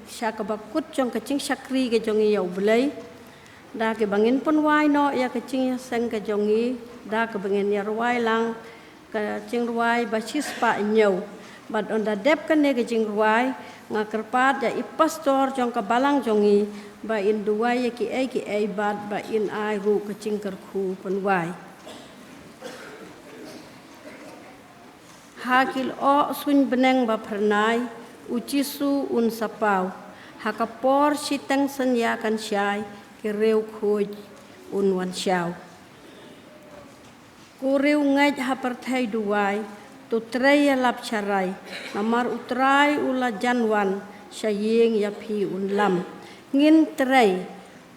sha kaba kut jong ka jingshakri ka jong ngi ïa U Blei, da kaba ngin pynwai noh ïa ka jingïaseng ka jong ngi, da kaba ngin ïa rwai lang ka jingrwai ba shispah hynñiew. Bad ynda dep kane ka jingrwai, nga kyrpad ïa i pastor jong ka balang jong ngi ba in duwai ïa kiei kiei bad ba in ai ruh ka jingkyrkhu pynwai. Ha ki lyoh suiñ bneng ba phyrnai, U Jisu un sa paw. Ha ka por shiteng synñia kan shai, ki riewkhuid un wan shaw. Ko riewngeit ha pyrthei duwai, to trei ïalap sharai, namar U Trai u la jan wan, sha ïing ïa phi un lam. Ngin trei,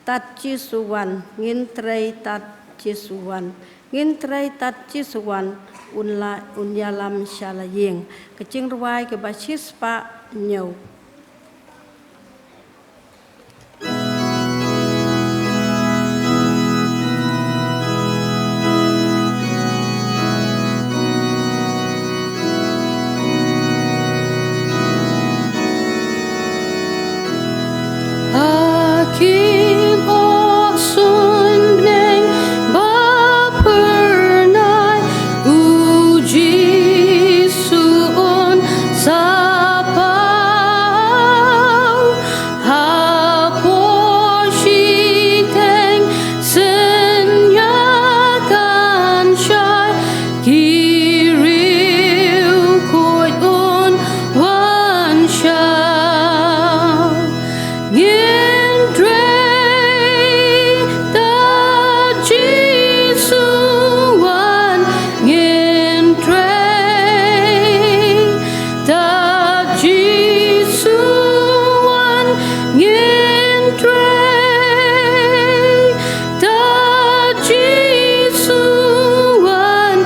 tad Jisu wan, ngin trei tad Jisu wan, ngin trei tad Jisu wan, un la, un ïalam sha la ïing. Ka jingrwai kaba shispah hynñiew. Ha ki lyoh suiñ bneng ba phyrnai, U Jisu un sa paw. Ha por shiteng synñia kan shai, ki riewkhuid un wan shaw. Ngin trei tad Jisu wan, ngin trei tad Jisu wan, ngin trei tad Jisu wan,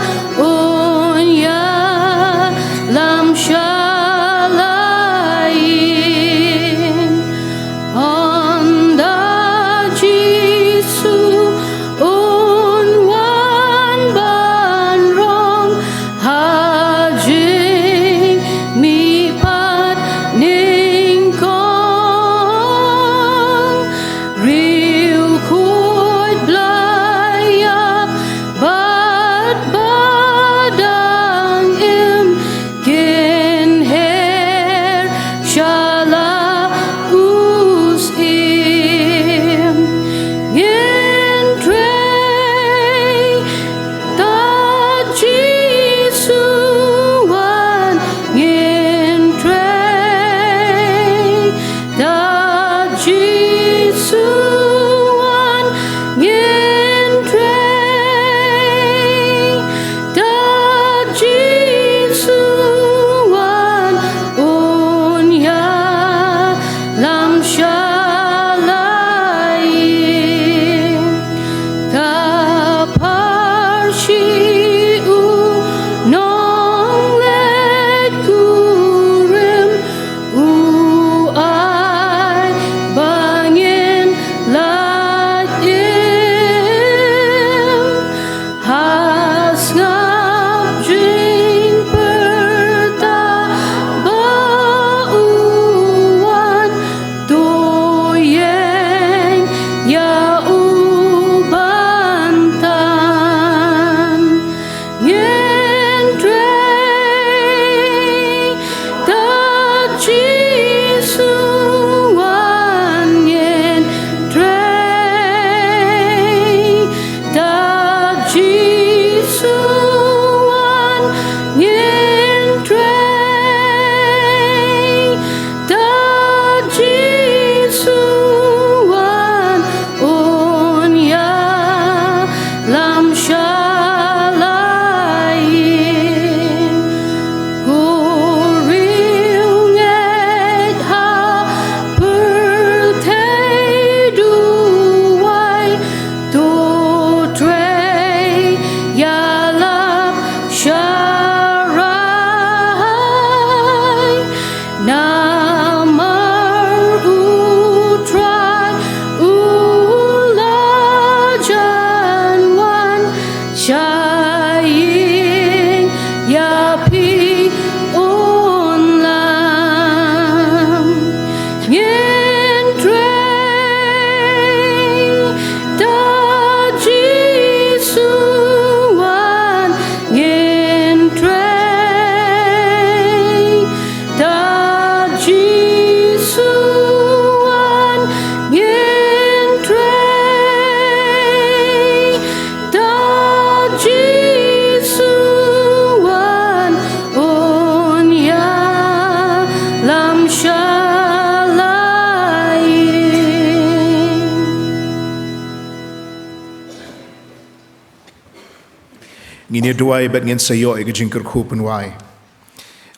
Ngin ïa duwai bad ngin sa ïoh ïa ka jingkyrkhu pynwai.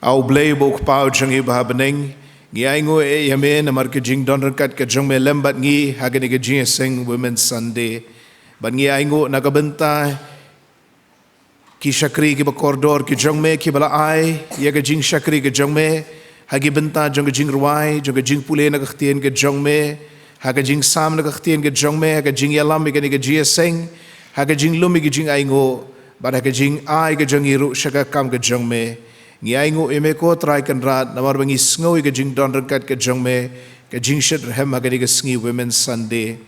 A U Blei uba U Kpa jong ngi uba ha bneng, ngi ainguh ïa me namar ka jingdon ryngkat ka jong me lem bad ngi ha kane ka jingïaseng Women's Sunday. Bad ngi ainguh na ka bynta ki shakri kiba kordor ki jong me, kiba la ai ïa ka jingshakri ka jong me ha ki bynta jong ka jingrwai, jong ka jingpule na ka ktien ka jong me, ha ka jingsam na ka ktien ka jong me, ha ka jingïalam ïa kane ka jingïaseng, ha ka jinglum ïa ka jingainguh, bad ha ka jingai ka jong ngi ruh sha ka kam ka jong me. Ngi ainguh ïa me ko Trai Kynrad namar ba ngi sngew ïa ka jingdon ryngkat ka jong me, ka jingshitrhem ha kane ka sngi Women's Sunday.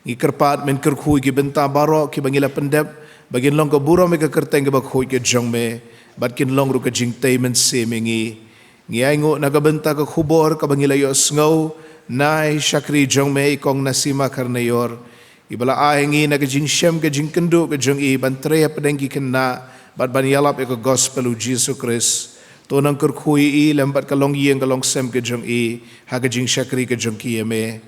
Ngi kyrpad men kyrkhu ïa ki bynta baroh kiba ngi la pyndep ba kin long ka burom ïa ka kyrteng kaba khuid ka jong me, bad kin long ruh ka jingtei mynsiem ïa ngi. Ngi ainguh na ka bynta ka khubor kaba ngi la ïohsngew na i shakri jong me, i Kong Nasima Kharnaior, iba la ai ha ngi na ka jingshem ka jingkynduh ka jong i ban trei hapdeng ki khynnah bad ban ïalap ïa ka gospel U Jisu Khrist. To nang kyrkhu ïa i lem bad ka longïing ka longsem ka jong i ha ka jingshakri ka jong ki ïa me.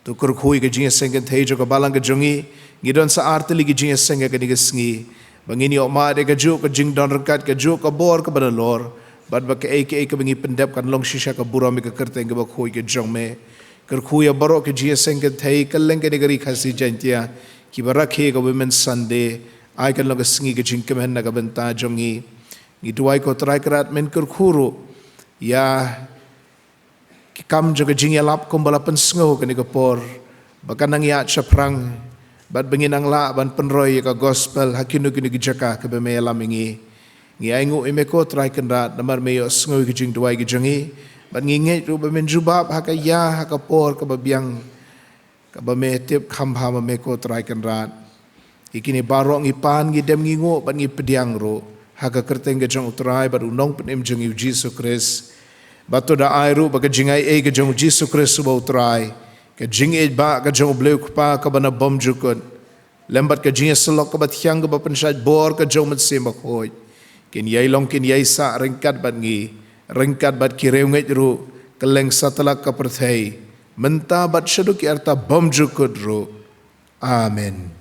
To kyrkhu ïa ka jingïaseng kynthei jong ka balang ka jong i. Ngi don sa ar tylli ki jingïaseng ha kane ka sngi, ba ngin ïoh mad ïa kajuh ka jingdon ryngkat, kajuh ka bor kaba nalor, bad ba kaei kaei kaba ngi pyndep kan long shisha ka burom ïa ka kyrteng kaba khuid ka jong me. Kyrkhu ïa baroh ki jingïaseng kynthei kylleng kane ka Ri Khasi Jaiñtia kiba rakhe ïa ka Women's Sunday. Ai kan long ka sngi ka jingkmen na ka bynta jong ngi. Ngi duwai ko Trai Kynrad men kyrkhu ruh ïa ki kam jong ka jingïalap kumba la pynsngew kane ka por, ba kan nang ïaid shaphrang, bad ba ngin nang lah ban pynroi ïa ka gospel ha kino kino ki jaka kaba me ïalam ïa ngi. Ngi ainguh ïa me ko Trai Kynrad namar me ïohsngew ïa ka jingduwai ka jong ngi, bad ngi ngeit ruh ba men jubab ha ka ïa ha ka por kaba biang, kaba me tip kham bha ma me ko Trai Kynrad. Ïa kine baroh ngi pan, ngi dem, ngi nguh bad ngi pdiang ruh ha ka kyrteng ka jong U Trai bad U Nongpynim jong ngi U Jisu Khrist. Bad to da ai ruh ba ka jingaiei ka jong U Jisu Khrist uba U Trai, ka jingïeit ba ka jong U Blei U Kpa kaba na bymjukut, lem bad ka jingïasyllok kaba thiang kaba pynshait bor ka jong U Mynsiem Bakhuid, kin ïai long kin ïai sah ryngkat bad ngi, ryngkat bad ki riewngeit ruh, kylleng satlak ka pyrthei, mynta bad shaduh ki arta bymjukut ruh. Amen.